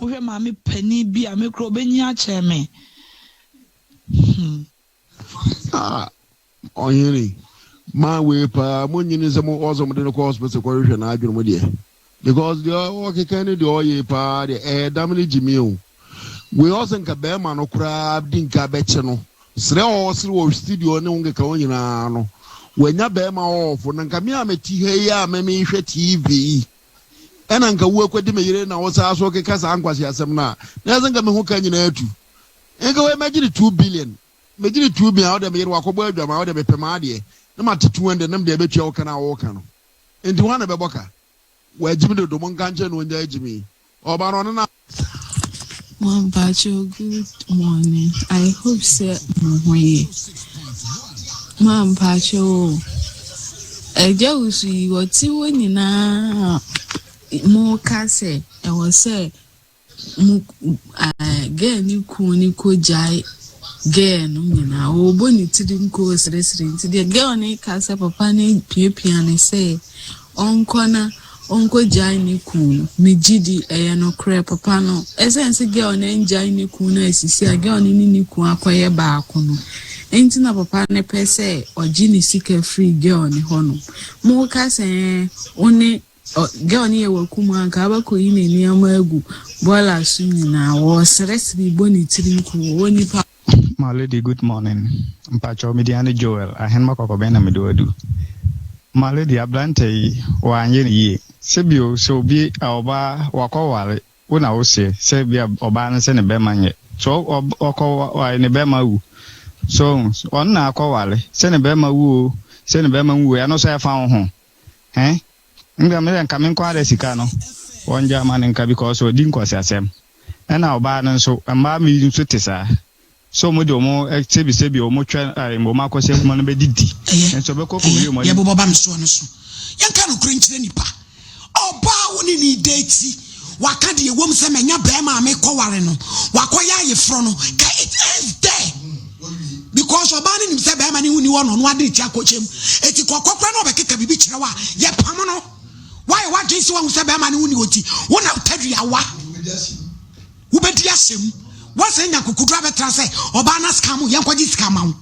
wohwɛ maame panin bi a mekora ɔbɛnyi akyɛ me hmm. Ah, ɔhene, man wei paa mo nyini sɛ mo ɔsɛ mo de no kɔ hospital kɔhwehwɛ n'adwene mu deɛ because deɛ ɔkeka ne deɛ ɔyɛ paa deɛ ɛyɛ dam ne gyimi o wei ɔsɛ nka bɛrima no koraa di nka bɛkye no srɛ ɔsere wɔ studio ne wo nkeka wo nyinaa no wanya bɛrima ɔɔfo na nka me a mete ha yi a mɛmehwɛ tv yi ɛna nka wo akɔdi me yere na wo saa so keka saa nkwasi asɛm no a na ɛsɛ nka me ho ka nyinaa atu nka wei mɛgye ne 2 billion Megye no tuo bi a, ɔde me yere wakɔbɔ adwaman, ɔde mepɛ m'adeɛ na mate 200 na mede abɛtua wo ka no a woreka no. Enti hwan na ɛbɛbɔ ka? Wagyimi dodo, monka nkyerɛ no ɔngyae gyimi. Ɔba no ɔne no. Mampakyɛw good morning I hope sɛ mo ho ye Mampakyɛw o Agya wusu yi ɔte hɔ nyinaa mo ka sɛ ɛwɔ sɛ Mo ɛɛ girl ne kun no kɔ gyae girl no nyinaa ɔrebɔ ne tiri nko ɔreseresere nti deɛ girl no reka sɛ papa no repiapia no sɛ ɔnkɔ na ɔnkɔgyae ne kun no megye di ɛyɛ nokorɛ papa no ɛsiane sɛ girl no angyae ne kun no asisi a girl no ne ne kun akɔyɛ baako no nti na papa no pɛ sɛ ɔgye ne sika firi girl no hɔ no moka sɛ ɛɛ wo ne Ɔ girl no yɛ wakum a nka abɛkɔyi ne nneɛma agu bɔɔla so nyinaa wɔɔseresere bɔ ne tiri nko wɔ nipa. My lady good morning mpakyɛw me din ane Joel ahenma kɔkɔbɛn na mede wo adu my lady abrantɛ yi wanyɛ no yie sɛ bio sɛ obi a ɔbaa wakɔ ware wo na wo seɛ sɛ bia ɔbaa no sɛ ne bɛma nyɛ so ɔkɔ ware ne bɛma wu so ɔno na akɔ ware sɛ ne bɛma wu o sɛ ne bɛma nwu ɛno so ɛfa wo ho Hein nka me dɛ nka me nkoaa dɛ sika no wɔngya ma no nka because ɔdi nkwaseasɛm ɛna ɔbaa no nso mmaa bi nso te saa sɛ ɔmo de ɔmo sɛbi sɛbi ɔmo twɛ ɛɛ ɔmo akɔsi akuma no bɛdidi Ɛyɛ, nso ɔbɛkɔ kɔ ɛyɛ, wie ɔmo ani. yɛbobɔ ba me soɔ no so. Yɛnka nokorɛ nkyerɛ nipa. Ɔbaa a wo ne no redate, waka deɛ ɛwom sɛ manya barima a mekɔware no, wakɔyɛ ayeforɔ no, ka it ends there. Because ɔbaa no nim sɛ barima no ho nni hɔ na ɔno ade ne ti akɔkyɛ mu. Eti kɔkɔ koraa na ɔbɛkeka biribi kyerɛ wo a, yɛpam no. Woayɛ w'adwene sɛ woahu sɛ barima no ho nni hɔ nti, wo na wotadua wa. Wobɛdi asɛm. Woasan anya akokoduru abɛtra sɛ ɔbaa no ascam wo, yɛnkɔgye sika ma wo.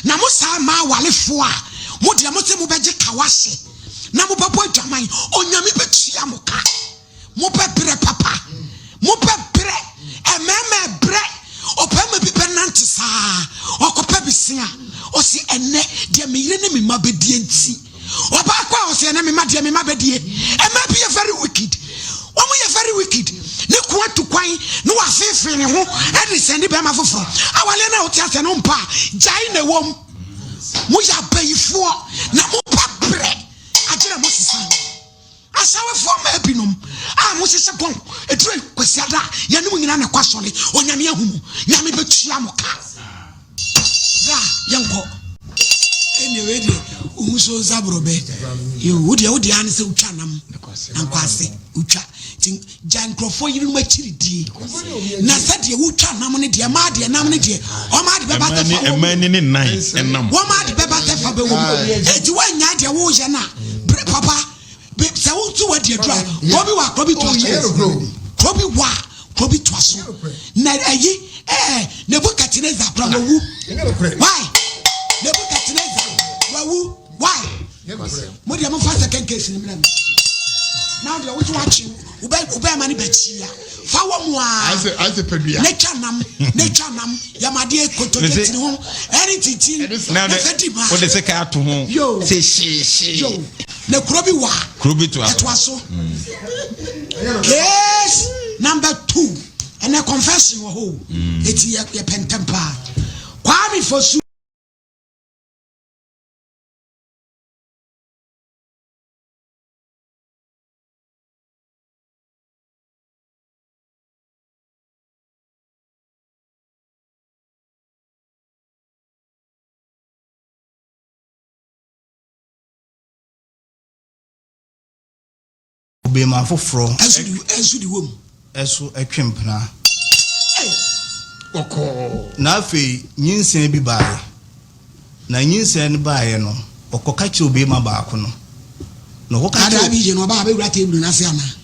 Na mo saa mmaa awarefoɔ a, mo deɛ mose mobɛgye kawahye na mobɛbɔ adwaman, Onyame bɛtua mo ka. Mobɛbrɛ papa. Mobɛbrɛ. Mmarima ɛbrɛ. Ɔbarima bi bɛnante saa, ɔkɔpɛ besea. Ɔse ɛnnɛ deɛ me yere ne me mma bɛdie nti. Ɔbaa kɔ a ɔse ɛnɛ me mma deɛ me mma bɛdie. Mmaa bi yɛ very wicked. Wɔn yɛ very wicked. Ne ko atu kwan na wafeefee ne ho ɛde sɛnde bɛrima foforɔ. Awaleɛ no a wote aseɛ no mpa a, gyae na ɛwɔ mu. Moyɛ abayifoɔ na mobɛbrɛ agyerɛ mo sesa. Asawefoɔ mmaa binom a mohyehyɛ gɔn ɛduru Kwasiada a yɛne mo nyinaa na ɛkɔ asɔre. Onyame ahu mo. Nyame bɛtua mo ka. Bra yɛnkɔ. Ɛnneɛ wei deɛ wohu so nsa borɔbɛ. Yo, wo deɛ wo deɛ ane sɛ wotwa nam na nkwase wotwa. Nti gya nkurɔfoɔ yerenom akyiri die. Na sɛdeɛ wotwa nam no deɛ mmaa deɛ nam no deɛ wɔn ade bɛba sɛ fa wɔ mu. Mmaa ni ne nan ɛnam. Wɔn ade bɛba sɛ fa bɛwɔ mu. Enti woannya deɛ woyɛ no a, bere papa sɛ wotu wadi aduru a, kuro bi wɔ a kuro bi toa so. Kuro bi wɔ a kuro bi toa so. Na ɛyi ɛɛ Nebuchadnezzar kura wawu. Why? Nebuchadnezzar wawu. Why? Mo deɛ mo fa second case ni mìíràn mi. Na deɛ wotu akyi wobɛ wobɛ ma ne bɛ kyi ya. Fa wɔ mu aa. Ayɛ padua. Ne twa nam ne twa nam yamadeɛ kotodwe tiri ho ɛne tintin na fɛ di ma. Wode sika ato ho. Yo. Sɛ hyeehyee. Yo. Na kuro bi wɔ a. Kuro bi to aso. Ɛtoa so. Case number 2. Ɛnɛ confession wɔ hɔ o. Eti yɛ yɛ pɛntɛm paa. Kwame Fosu. Obema foforɔ. Ɛnso de ɛnso de wom. Ɛso ɛtwe mpena. Ɔkɔɔ. Na afei nyinsɛn bi baeɛ. Na nyinsɛn no baeɛ no, ɔkɔka kyerɛɛ obema baako no. Na ɔkɔka Ada kyerɛɛ. Abigye no ɔbaa abɛwura table no ase anaa?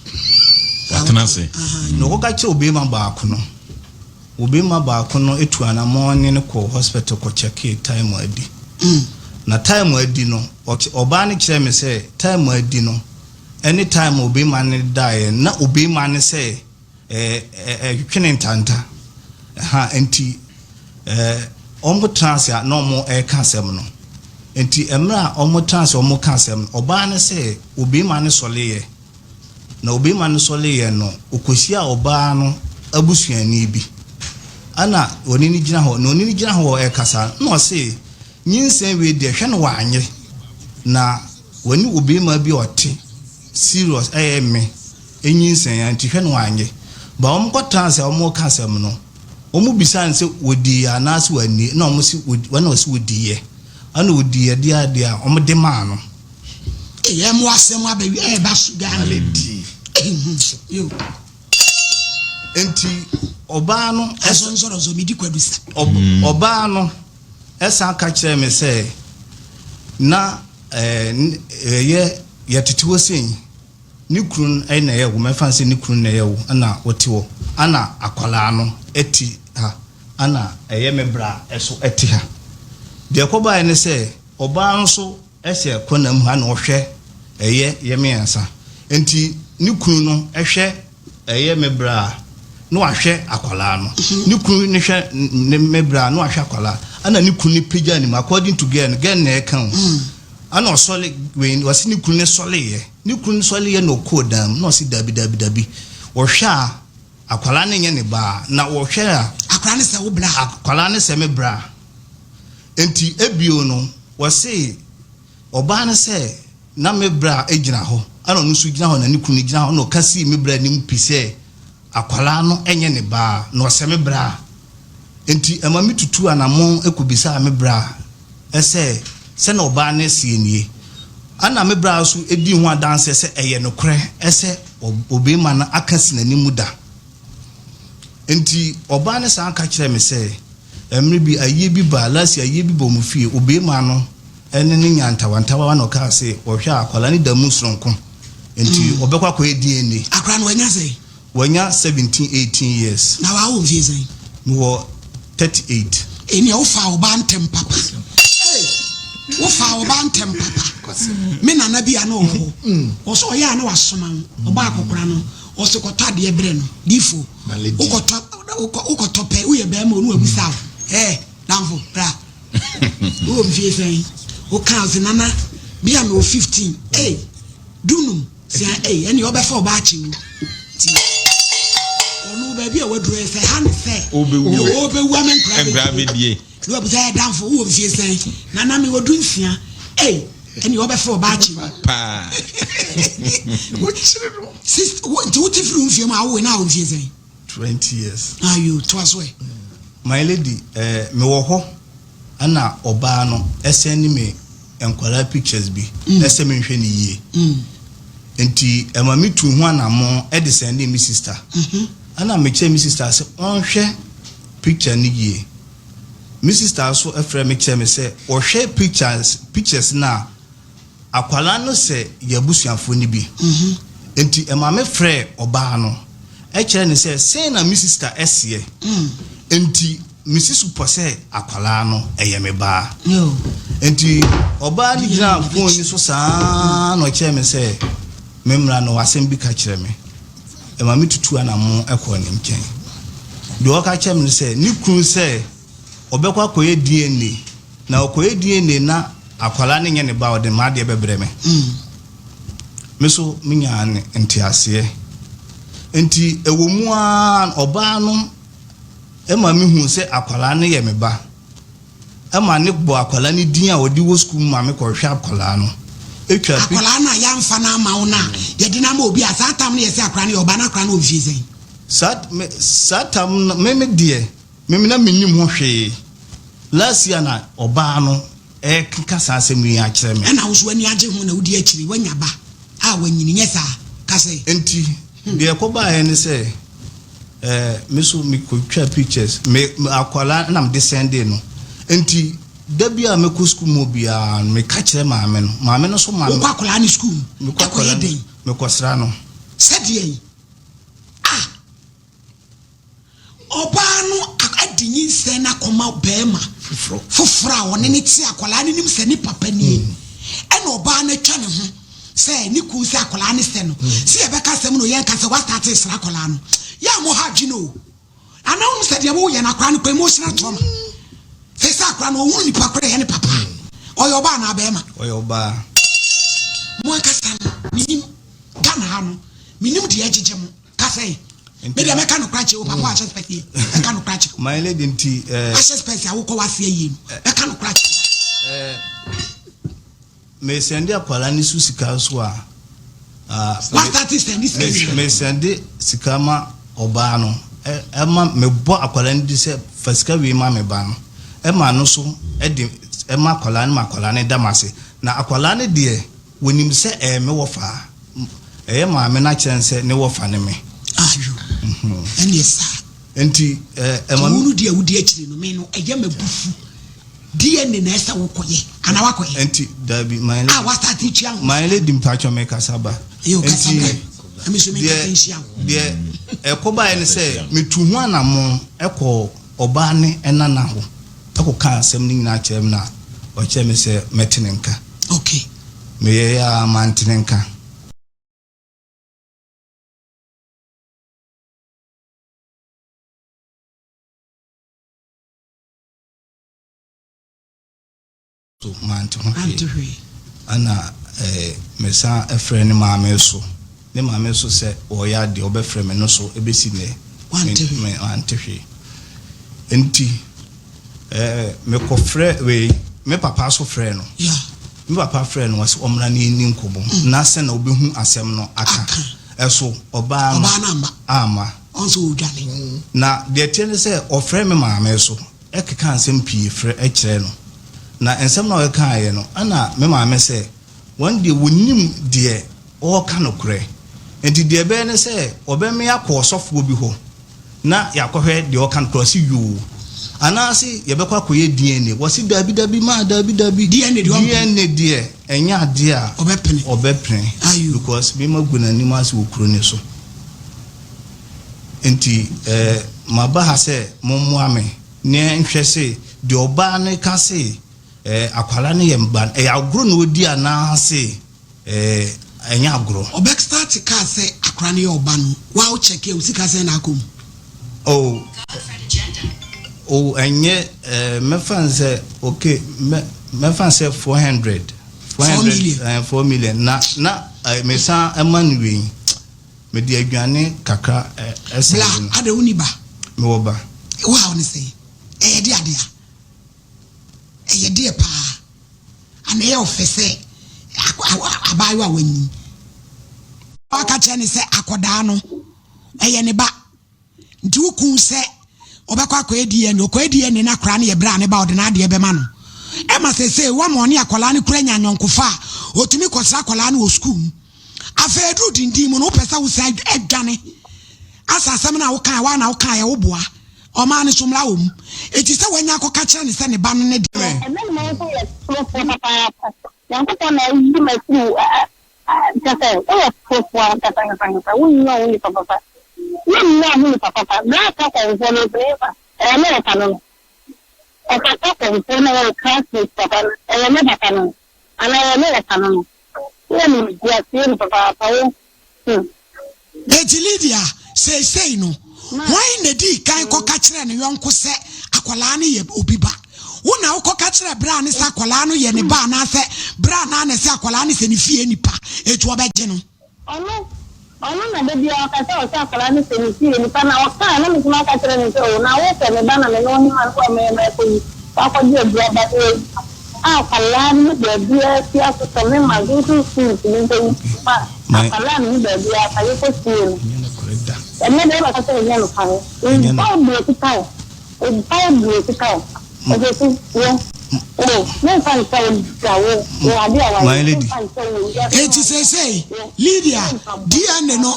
Watena ase. Na ɔkɔka kyerɛɛ obema baako no. Obema baako no tu anamɔn ne no kɔɔ hospital kɔ kyɛkee time adi. Na time adi no, ɔbaa no kyerɛɛ me sɛ time adi no ɛne time a obema no daeɛ no, na obema no sɛ ɛtwetwe ne ntanta. Ɛha nti wɔn tena ase a na wɔn ɛreka asɛm no. Nti mmerɛ a wɔn tena ase a wɔn reka asɛm no, ɔbaa no sɛ obema no sɔleeɛ. Na ɔbarima no sɔreeɛ no, ɔkɔhyiaa ɔbaa no abusuani bi. Ɛna ɔne no gyina hɔ, na ɔne no gyina hɔ rekasa no, na ɔse, Nyinsɛn wei deɛ, hwɛ no wanyɛ. Na wɔne ɔbarima bi a ɔte serious ɛyɛ me nyinsɛn a, nti hwɛ no wanyɛ. Ba wɔn kɔtena ase a wɔreka asɛm no, wɔn bisaa no sɛ wɔdiiɛ anaasɛ wɔanni, ɛna wɔn se, ɛna ɔse wɔdiiɛ. Ɛna ɔdiiɛ deɛ adeɛ a wɔde maa no. Eyɛ mo asɛm abɛ ɛɛba so Ghana. Yo. Nti ɔbaa no. Ɛsɔnsɔrɔnsɔ mi di kwadu sa. Ɔbaa no ɛsan ka kyerɛ me sɛ na ɛyɛ yɛtete hɔ sei ne kunu na ɛyɛ wo mɛfa sɛ ne kunu na ɛyɛ wo ɛna wote hɔ ɛna akwadaa no ɛte ha ɛna ɛyɛ me bra ɛso ɛte ha. Deɛ ɛkɔbaeɛ ne sɛ ɔbaa no nso Ɛsɛ kɔ nam ha na ɔhwɛ ɛyɛ yɛ me ansa nti ne kunu no hwɛ ɛyɛ me bra na wahwɛ akwadaa no ne kunu no hwɛ ne me bra na wahwɛ akwadaa ɛna ne kunu no pagya ne mu according to girl no girl na ɛka o ɛna ɔsɔle wei ɔsi ne kunu no sɔle yɛ ne kunu no sɔle yɛ na ɔkɔɔ dan mu na ɔsi dabi dabi dabi ɔhwɛ a akwadaa no nyɛ ne ba na ɔhwɛ a akwadaa no sɛ wo bra akwadaa no sɛ me bra nti ebio no. Wɔsee ɔbaa no sɛ, Na me bra gyina hɔ, ɛna ɔno nso gyina hɔ, na ne kunu gyina hɔ, ɛna ɔka sii me bra anim pi sɛ akwadaa no nyɛ ne ba, na ɔsɛ me bra. Enti ɛma me tutuu anammɔn kɔbisaa me bra sɛ, Sɛnea ɔbaa no seɛ nie? Ɛna me bra nso dii ho adanseɛ sɛ ɛyɛ nokorɛ sɛ ɔbarima no aka si n'anim da. Enti ɔbaa no san ka kyerɛɛ me sɛ, Mmere bi, ayie bi baa, last year ayie bi baa wɔn fie, obeema no ne no nyaa ntawantawa na ɔkaa se ɔhwɛ a akwadaa no da mu soronko nti ɔbɛkɔ akɔyɛ DNA. Akwadaa no wanya sɛn? Wanya 17, 18 years. Na wawɔ mfie sɛn? Mewɔ 38. Ɛnea wofaa wo ba ntɛm papa. Hey, wofaa wo ba ntɛm papa. Me nana bi a na ɔwɔ hɔ. Ɔsɛ ɔyɛ a na wasoma wo. Ɔba akɔkora no, ɔsɛ kɔtɔ adeɛ brɛ no. Difo. Wokɔtɔ wokɔtɔ pɛ woyɛ bɛrima onu abisa wo ɛɛ danfo bra wowɔ mfie sɛn woka ɔse nana bi a mewɔ 15 ei dunum sia ei ɛne ɔbɛfa ɔba akyi wo ti ɔno baabi a waduro yɛ sɛ ha ne sɛ ɔbɛwu ama nkura bɛdie na wabisa yɛ danfo wowɔ mfie sɛn nana mewɔ dunsia ei ɛne ɔbɛfa ɔba akyi wo paa wokyere no sis nti wote firi wo mfie mu awoe na awo mfie sɛn 20 years ayo toa so ɛ my lady eh, mewɔ hɔ ɛna ɔbaa no ɛsɛn me nkwadaa pictures bi mm. ɛsɛ menhwɛ ne yie mm. nti ɛma me tu ho anammɔn ɛde sɛn ne me sister mm-hmm. ɛna mekyerɛ me sister sɛ ɔnhwɛ picture no yie Me sister nso frɛ me kyerɛ me sɛ ɔhwɛ pictures pictures no a akwadaa no sɛ yɛn abusuafoɔ no bi. Nti ɛma me frɛɛ ɔbaa no kyerɛ no sɛ sɛn na me sister seɛ. Nti me si so pɔ sɛ akwadaa no ɛyɛ me baa. Nti ɔbaa no gyinaa phone no so saa na ɔkyerɛ me sɛ me mmra no asɛm bi ka kyerɛ me. Ɛma mitutuu anammɔn kɔɔ ne nkyɛn. Deɛ ɔka kyerɛɛ me ne sɛ, ne kunu sɛ ɔbɛkɔ akɔyɛ DNA, na ɔkɔyɛ DNA na akwadaa no nyɛ ne ba a, ɔde m'adeɛ bɛbrɛ me. Me nso menyaa ne nteaseɛ. Nti ɛwɔ mu ara ɔbaa no ma mehuu sɛ akwadaa no yɛ me ba. Ɛma ne bɔ akwadaa no din a ɔde wɔ sukuu mu ma me kɔhwɛ akwadaa no. Etwa bi. Akwadaa no a yɛamfa no ama wo no a yɛde no ama obi a saa tam no yɛ sɛ akwadaa no yɛ ɔba na akwadaa no wɔ mfie sɛn? Saa me saa tam no me me deɛ me me na mennim ho hwee. Last year na ɔbaa no ɛrekeka saa asɛm yi akyerɛ me. Ɛna wo nso w'ani agye ho na wodi akyire woanya ba a wanyini nyɛ saa? Ka sɛ. Nti deɛ ɛkɔbaeɛ ne sɛ. Eh, me so me kotwa pictures me akwadaa na mede sɛndee no nti da bi a mekɔ sukuu mu biara no meka kyerɛ maame no maame no so ma wokɔ akwadaa no sukuu mu ɛkɔyɛ dɛn mekɔsra no sɛdeɛ yi ah ɔbaa no adi nyinsɛn no akɔma bɛrima foforɔ a ɔne ne te akwadaa no nim sɛ ne papa nie mm. ɛna ɔbaa no atwa ne ho sɛ ne kun sɛ akwadaa no sɛ no sɛ yɛbɛka asɛm no yɛnka sɛ wastate sra akwadaa no yɛ a mo ha adwene o anaa wonim sɛ deɛ woyɛ no akwadaa no kɔ emotional trauma sɛ sɛ akwadaa no ɔhunu nipa korɔ ɛyɛ ne papa ɔyɛ ɔbaa anaa bɛrima ɔyɛ ɔbaa mo ankasa no menim Ghana ha no menim deɛ ɛgyegye mo ka sɛ me deɛ mɛka no kora kyerɛ wo papa wahyɛ spɛs yie mɛka no kora kyerɛ my lady nti eh, wahyɛ spɛs a wokɔ waseɛ yie no mɛka no kora kyerɛ eh, Mesɛnde akwadaa no so sika nso a, Wasate sɛnde sika nyinaa. Mesɛnde sika ma ɔbaa no, ɛma mebɔ akwadaa no di sɛ fa sika wei ma me ba no. Ɛma no so de ɛma akwadaa no ma akwadaa no da m'ase. Na akwadaa no deɛ, wɔnim sɛ ɛyɛ me wɔfa. Ɛyɛ maame no akyerɛ no sɛ ne wɔfa ne me. Ayo. Ɛneɛ saa. Nti ɛma. Wo no di a wodi akyire no me no ɛyɛ m'abufu. DNA na ɛsɛ wokɔyɛ anaa wakɔyɛ? Nti dabi my lady. A wasate tua ho. My lady mpatsɔ me kasa ba. Eyo kasa ba. Ɛmi so mi kasa nhyia wo. Deɛ ɛkɔ baeɛ ne sɛ metu ho anamɔn ɛkɔ ɔbaa ne ɛnana hɔ ɛkɔ kaa asɛm no nyinaa kyerɛ me na ɔkyerɛ me sɛ mɛte ne nka. Okay. Meyɛ yɛ a mante ne nka. So mante ho hwee. Ɛna eh, mesan frɛ ne maame so. Ne maame so sɛ ɔreyɛ adeɛ ɔbɛfrɛ me no so ɛbɛsi nnɛ. Wante hwee. Nti eh, mekɔfrɛ wei, me papa so frɛ no. Me papa frɛ no ɔsɛ ɔmmra ne yɛnni nkɔmmɔ mm. na sɛ na ɔbɛhu asɛm no aka. Ɛso ɔbaa no amma. Na deɛ ɛteɛ ne sɛ ɔfrɛ me maame so. Ɛkekaa nsɛm pii frɛ kyerɛɛ no. Na nsɛm no a ɔkekaeɛ no, ɛna me maame sɛ, wɔn deɛ wɔnnim deɛ ɔreka nokorɛ. Nti deɛ ɛbɛyɛ ne sɛ wɔbɛme akɔ ɔsɔfoɔ bi hɔ na yɛakɔhwɛ deɛ ɔreka nokorɛ. Ɔse yoo. Anaase yɛbɛkɔ akɔyɛ DNA. Wɔse daabi daabi maa daabi daabi. DNA deɛ ɔmpene. DNA deɛ ɛnyɛ adeɛ a ɔbɛpene. Ɔbɛpene. Because me magu n'anim ase wɔ kuro no so. Enti maba ha sɛ mommoa me na yɛnhwɛ se deɛ ɔbaa no ka se akwadaa no yɛ me ba no, ɛyɛ agorɔ na ɔdi anaa se ɛnyɛ agorɔ. Ɔbɛ start kaa sɛ akwadaa no yɛ ɔba no, wa wo check ɛ, wo sika sɛn na akɔ mu? Oh, oh ɛnyɛ mɛfa no sɛ okay, mɛ mɛfa no sɛ 400. 4 million. 4 million na na mesan ɛma no wei. Mede aduane kakra sɛnde no. Bla, adɛn wonni ba? Mewɔ ba. Wo haw ne sɛn? Ɛyɛ de ade a? Ɛyɛ deɛ paa? Ana ɛyɛ wo fɛ sɛ abaayewa a wanyin? Waka kyerɛ ne sɛ akɔdaa no ɛyɛ ne ba. Nti wo kun sɛ ɔbɛkɔ akɔyɛ DNA, ɔkɔyɛ DNA na akwadaa no yɛ berɛ a ne ba ɔde n'adeɛ bɛma no. Ɛma seesei woama ɔne akwadaa no kura nya anyɔnkofa a ɔtumi kɔsra akwadaa no wɔ sukuu mu. Afei aduru dindin mu no wopɛ sɛ wosan dwane asa asɛm no a wokae woa na wokaeɛ woboa ɔmaa no so mmara wɔ mu. Enti sɛ woanya akɔka kyerɛ no sɛ ne ba no ne deɛ. Ɛnɛ no nso yɛ torofoɔ papaapa. Nyankopɔn na ayi me afiri wo Kyerɛ sɛ, woyɛ torofoɔ ankasa ankasa ankasa. Wonyɛ wo nipa papa. Wonyɛ wo nipa papa. Berɛ a Takɔnfoɔ no mfiri fa, ɛyɛ ne papa no no. Ɔfa Takɔnfoɔ no a ɛyɛ classmate papa no, ɛyɛ ne papa no no. Anaa ɛyɛ ne wɔfa no no. Woyɛ nimguaseɛ nipa papaapa wo. Hmm. Enti Lidia, seesei no, hwan na edii kan kɔka kyerɛɛ ne yɔnko sɛ akwadaa no yɛ obi ba? Wo na wokɔka kyerɛɛ braa no sɛ akwadaa no yɛ ne ba anaasɛ braa no ara na ɛsɛ akwadaa no sɛ ne fie nipa, enti ɔbɛgye no? Ɔno, ɔno na da biara ɔka sɛ ɔsɛ akwadaa no sɛ ne fie nipa, na ɔka a na me nso maka kyerɛ no sɛ, o, na wosɛ me ba na me ne wo hema no kɔ a mɛkɔyi, wakɔgye aduro aba ne wayi no. A akwadaa no mu baabiara fi asosɔ me ma nso sukuu ntumi nkɔ yi ma akwadaa no mu baabiara fa yɛkɔ sie no. Ɛnɛ deɛ wobɛka sɛ ɛnyɛ nokware. Bible kita wo. Bible kita wo. Ɔsɛsi wo wo memfa nkyɛ wo da wo wo ade a wayɛ memfa nkyɛ wo wiase Enti seesei Lydia DNA no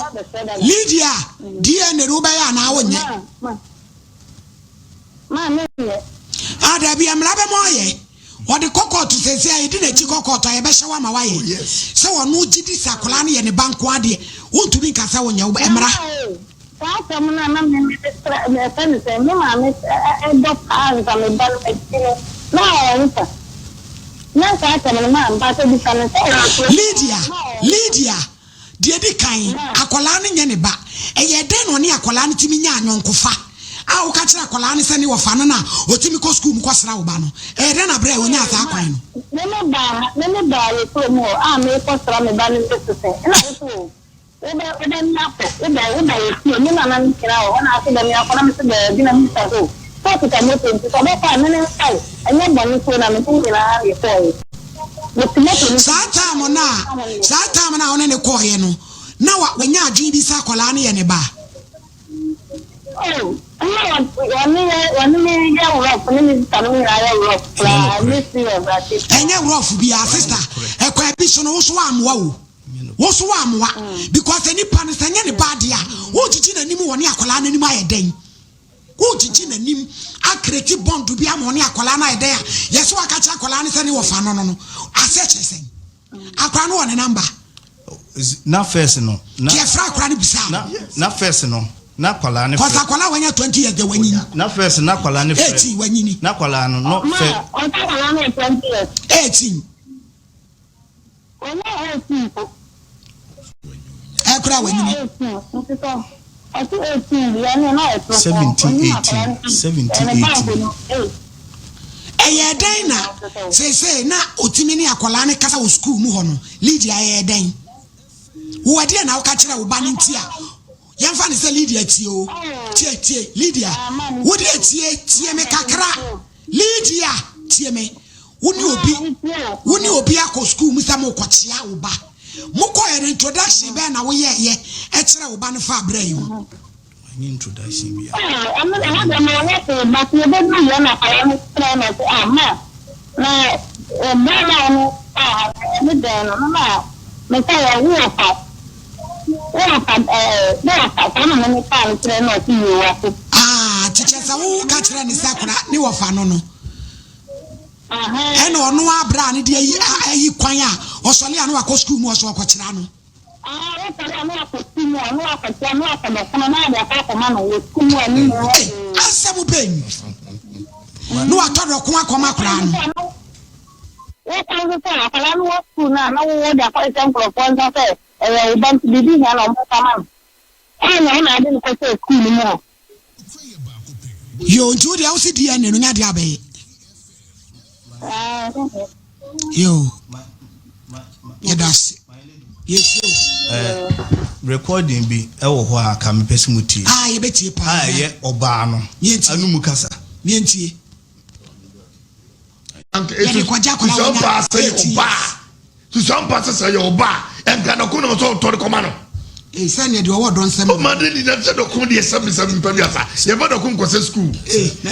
Lydia DNA no wobɛyɛ anaa wonyɛ? Ma me nyɛ. Ah dabi mmara bɛma ɔyɛ. Ɔde kɔ kɔɔto sɛsɛ a yɛdi n'akyi kɔ kɔɔto a yɛbɛhyɛ wo ama wayɛ. Oh, sɛ ɔno gye di sɛ akwadaa no yɛ ne ba nko adeɛ wontumi nka sɛ wonyɛ wo mmara. Saa asɛm no a na me mesrɛ mɛfɛ no sɛ me maame dɔ paa nka me ba no m'akyi no na ɔnka na saa asɛm no maa mpakyɛ bisa no sɛ ɔwɔ Lydia Lydia Deɛ ɛdi kan, akwadaa no nyɛ ne ba. Ɛyɛɛ dɛn na ɔne akwadaa no tumi nyaa ayɔnkofa a woka kyerɛ akwadaa no sɛ ne wɔfa no no a ɔtumi kɔ sukuu mu kɔsra wo ba no? Ɛyɛ dɛn na berɛ a ɔnyaa saa kwan no? Me ne baa ha, me ne baa wɔ kurom hɔ a merekɔsra me ba no bɛsu sɛ, ɛna wo so o, wobɛ, wobɛ me akɔ, wobɛ, woba wɔ fie, me nana no nyinaa wɔ hɔ na ase bɛ me akɔ, na me se daabi, na me bisa sɛ o, sɛ ɔkita moto nti sɛ ɔbɛkɔ a me ne nkae, ɛnyɛ bɔne so na me ne wo nyinaa na yɛkɔɔeɛ. Saa time no a saa time no a wo ne no kɔɔeɛ no na wa wanya adwene bi sɛ akwadaa no yɛ ne ba? Oh, na wɔne yɛ wɔne me yɛ rough ne me sista no nyinaa yɛ rough koraa ɛnyɛ serious ase. Ɛnyɛ rough biara sister ɛkwan bi so no wo so woammoa o wo so woammoa because nipa no sɛ nyɛ ne ba adeɛ a wogyegye n'anim. wɔne akwadaa no anim ayɛ dɛn? Wogyigye n'anim akreti bond bi ama ɔne akwadaa no ayɛ dɛn a yɛsɛ waka kyerɛ akwadaa no sɛ ne wɔfa no no no asɛ kyerɛ sɛn? Akwadaa no wɔ ne namba. Na first no. Na Deɛ frɛ akwadaa no bisa no. Na first no na akwadaa no frɛ. Cause akwadaa wanya 20 years de wanyini. Na first na akwadaa no frɛ. 18 wanyini. Na akwadaa no no fɛ. Ma ɔsɛ akwadaa no yɛ 20 years. 18. Ɔnyɛ 18 mpo. Ɛkora wanyini. 17 18 17 18. Ɛyɛɛ dɛn na seesei na otumi ne akwadaa no kasa wɔ sukuu mu hɔ no? Lydia, ɛyɛɛ dɛn? Wo ɛdeɛn na woka kyerɛ wo ba no nti a yɛmfa no sɛ Lydia tie o. Tie, tie, Lydia. Wo deɛ tie, tie me kakra. Lydia, tie me. Wo ne obi, wo ne obi akɔ sukuu mu sɛ mokɔkyea wo ba. Mokɔɛ no introduction bɛn na woyɛɛyɛ ɛkyerɛ wo ba no fa berɛ yi ho? Manyɛ introduction bia. Ah, ɛno ɛhɔ deɛ manyɛ hwee but yɛbɛduru yɛ na akwadaa no frɛ no sɛ ah ma na ɔbaa no a ɔno a ne dɛn no no na me sɛ wɔ wo ɔfa wo ɔfa ɛɛ wo ɔfa saa na me ne kaa no kyerɛ no ɔsi yie wate. Ah, nti kyerɛ sɛ wo ka kyerɛ ne sɛ akwadaa ne wɔfa no no. Ɛna ɔno ara bra no de ayi ayi kwan a ɔsɔle a na wakɔ sukuu mu ɔsɔ ɔkɔkyerɛ no. Asɛm bɛn na watɔ dɔko akɔma akwadaa no. Wosan nso sɛ akwadaa no wɔ sukuu no a na wowɔ de akɔhyehyɛ nkurɔfoɔ nsa sɛ ɛyɛ wo ba nti biribi hia na wɔmfa ma no. Ɛna ɛna ade no kɔhyɛɛ sukuu no mu hɔ. Yoo nti wo deɛ wo se DNA no nya deɛ abɛyɛ. Yoo yɛda ase yɛtie o. Eh, recording bi ɛwɔ hɔ a ka mepɛ sɛ mo tie. Ah yɛbɛtie paa. A ɛyɛ ɔbaa no anum kasa. Yɛntie. Yɛde kɔgye akwadaa wɔnya 18 years. Susuampa sɛ sɛ yɛ ɔba a, ɛnka dɔko na ɔsɛ ɔtɔ de kɔma no. Ee sɛ neɛ deɛ ɔwɔ dɔ nsɛm. Ɔma de nyina sɛ dɔko deɛ sɛbi sɛbi mpɛ duasa. Yɛfa dɔko nkɔsɛ sukuu.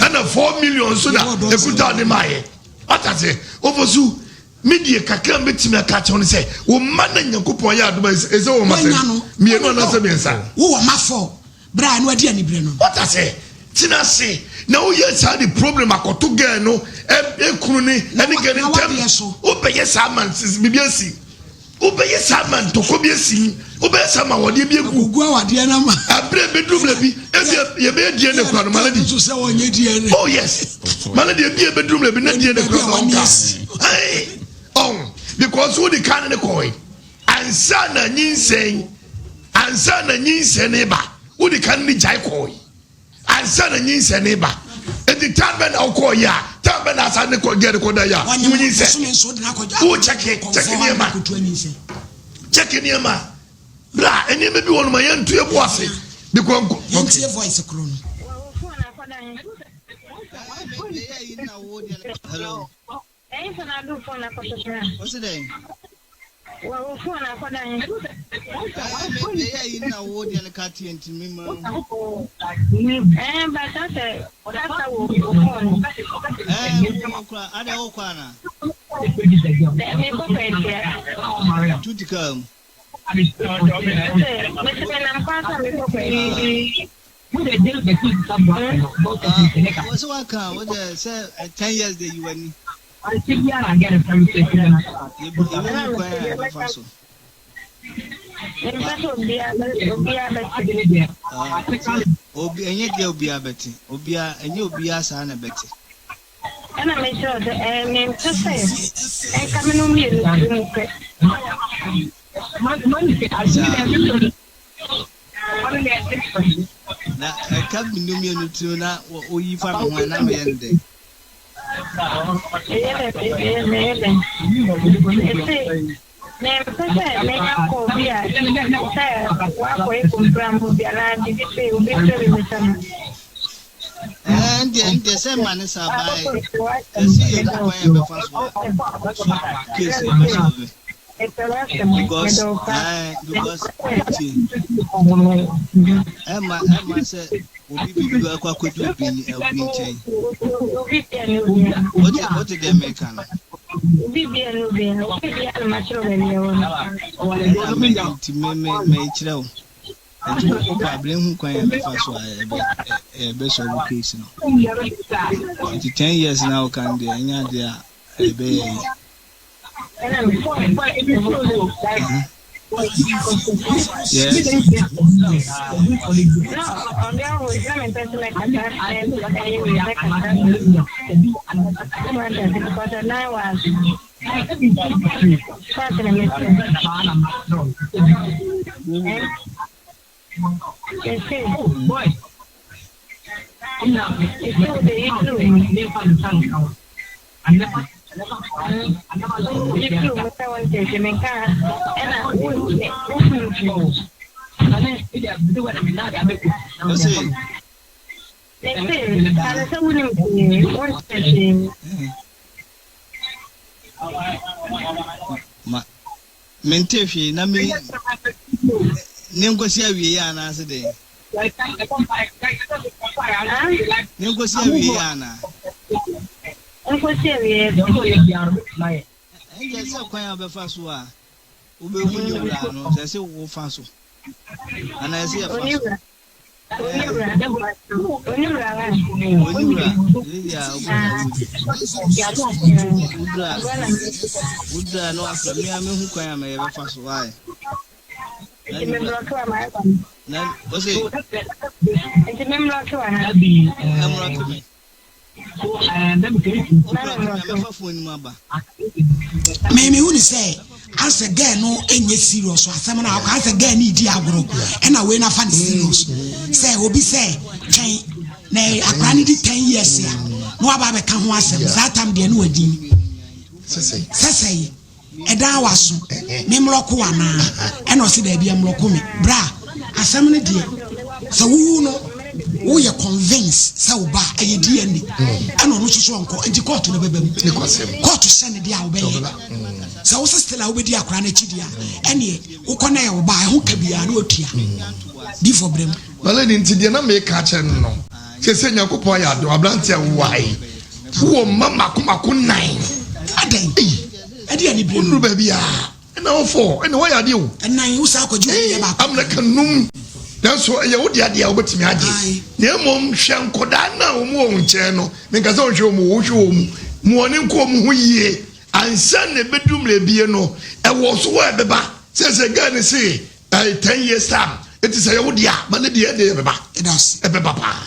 Ɛna 4 million nso na ekuta ɔde maayɛ. Wata aseɛ? Ofosu, me deɛ kakra mbɛtumi aka akyerɛ wo ne sɛ, wo mma na Nyankopɔn ayɛ adom a ɛsɛ wɔ mma sɛn? Mmienu anaasɛ mmiɛnsa? Wowɔ mma four. Berɛ a ɛno adi aniberɛ no. Wate aseɛ? Tena ase na woyɛ saa de problem akɔto girl no ekunu ne ɛne girl no ntɛm. Wobɛyɛ saa ma biribi asi. Wobɛyɛ saa ma ntɔkwa bi asi. Wobɛyɛ saa ma awadeɛ bi agu. Agugu awadeɛ no ama. Abere bɛduru mmerɛ bi ebi yɛbɛyɛ DNA kura no malady. Nso sɛ wɔnyɛ DNA. Oh yes. Malady ebi ebɛduru mmerɛ bi na DNA kura no ɔnka. Ɔn because wodi kan ne kɔɛ. Ansa na nyinsɛn ansa na nyinsɛn no reba, wodi kan ne gyae kɔe. Ansa na nyinsɛn no reba. Enti time bɛn na wokɔɔ yɛ a, time bɛn na asan ne kɔ gɛ ne kɔ da yɛ a, wonyinsɛn. Wo kyɛke, kyɛke nneɛma. Kyɛke nneɛma. Bra, nneɛma bi wɔ no ma yɛnto yɛ bo ase. Because nko. Yɛntie voice koro no. Hello. Ɛhefa na ade wo phone akɔto koraa? Wose dɛn? Wɔ wo phone akɔda he? Ɛɛ me meyɛ ayi na wo deɛ no ka teɛ nti me ma hu. Ɛɛ but asɛ kasa wɔ wo phone mu. Ɛɛ wo kora adɛ wo kɔ ana? Dɛ me kɔ Kwatia. Tuti kaa mu. Mese mese me nam kwan so a me kɔ Kwatia. Ah, wo sɛ waka wo dɛ sɛ 10 years de yi w'ani. Yɛbɛhu kwan a yɛbɛfa so. Mempɛ sɛ obiara bɛte. Ah, obi ɛnyɛ deɛ obiara bɛte. Obiara ɛnyɛ obiara saa na ɛbɛte. Ɛna mekyerɛ wo sɛ ɛɛ mempɛ sɛ ɛnka me no mmienu tiri mu pɛ. Saa. Na ɛka mmienu mmienu tiri na woyi fa me ho a na meyɛ no dɛn? Meyɛ dɛn meyɛ dɛn mese mempɛ sɛ menya kɔɔ bi a sɛ woakɔyɛ kompram bi anaa biribi sɛ obi frɛ me bisa no. Ɛɛ ndeɛ ndeɛ sɛ ma ne saa baa ɛsɛ yɛ gu kwan yɛ bɛfa so a so case yɛ bɛ solve. Because ɛɛ because tie ɛma ɛma sɛ obi bibi akɔ akɔdi obi ni obi nkyɛn. Wote wote deɛ mɛka no. Ɛna me nti me me mekyerɛ wo. Nti wopɛ a brɛ hu kwan a yɛbɛfa so a yɛbɛ yɛbɛ solve case no. Nti 10 years na woka no deɛ ɛnyɛ adeɛ a ɛbɛyɛ yi. Yes. Ose. Ma mente hwee na me ne nkosi awiei anaase dɛn? Ne nkosi awiei anaa? Nkosi awiei. Ɛnkyɛ sɛ kwan a wobɛfa so a wobɛhu ne wura no sɛ sɛ wofa so anaa ɛsɛ yɛfa so. Oniwura, yɛdi a wodura wodura na wafrɛ me a mehu kwan a mɛyɛ bɛfa so wae. Na ɔse. Nti memmlɔke wa ha. Ɛmmlɔke me. Me me hu ne sɛ asɛ girl no nyɛ serious asɛm no akɔ asɛ girl no di agorɔ ɛna wei nafa ne serious sɛ obi sɛ twɛn na akora no di 10 years a na waba abɛka ho asɛm saa tam deɛ no wadi sɛsɛe Ɛdaa w'aso, me mmrɔko wo anaa? Ɛna ɔse daabi ɛmmrɔko me. Bra, asɛm no deɛ sɛ wowu no woyɛ convince sɛ wo ba a ɛyɛ DNA ɛna ɔno nso so ɔnkɔ nti kɔɔto no bɛba mu. Kɔɔto hyɛ ne deɛ a wobɛyɛ. Sɛ wo se still a wobɛdi akora no akyi deɛ a ɛneɛ wokɔ na ɛyɛ wo ba a ɛho ka biara na watua. Di fɔ brɛ mu. My lady, nti deɛ na meka akyerɛ no no, seesei Nyankopɔn ayɛ adom, aberanteɛ a wowɔ ha yi, Wowɔ mma mako mako nnan. Adɛn? Ei! Ɛde anibere no. Wonuru baabi a, ɛna wo fɔ, ɛna woayɛ adeɛ o. Ɛnan, wo saa akɔgye obi deɛ baako. Amena ka num, nanso ɛyɛ wo dea deɛ a wobɛtumi agye. Na mmom hwɛ nkɔdaa no a wɔn wɔ wo nkyɛn no, menka sɛ wonhwɛ wɔn o, wohwɛ wɔn, ma wɔn ani nkɔ wɔn ho yie ansa na ɛbɛduru mmerɛ bie no, ɛwɔ so a ɛbɛba. Sɛ sɛ girl no se, 10 years time, enti sɛ ɛyɛ wo dea a, ma no deɛ ɛdeɛ ɛbɛba. Ɛbɛba paa.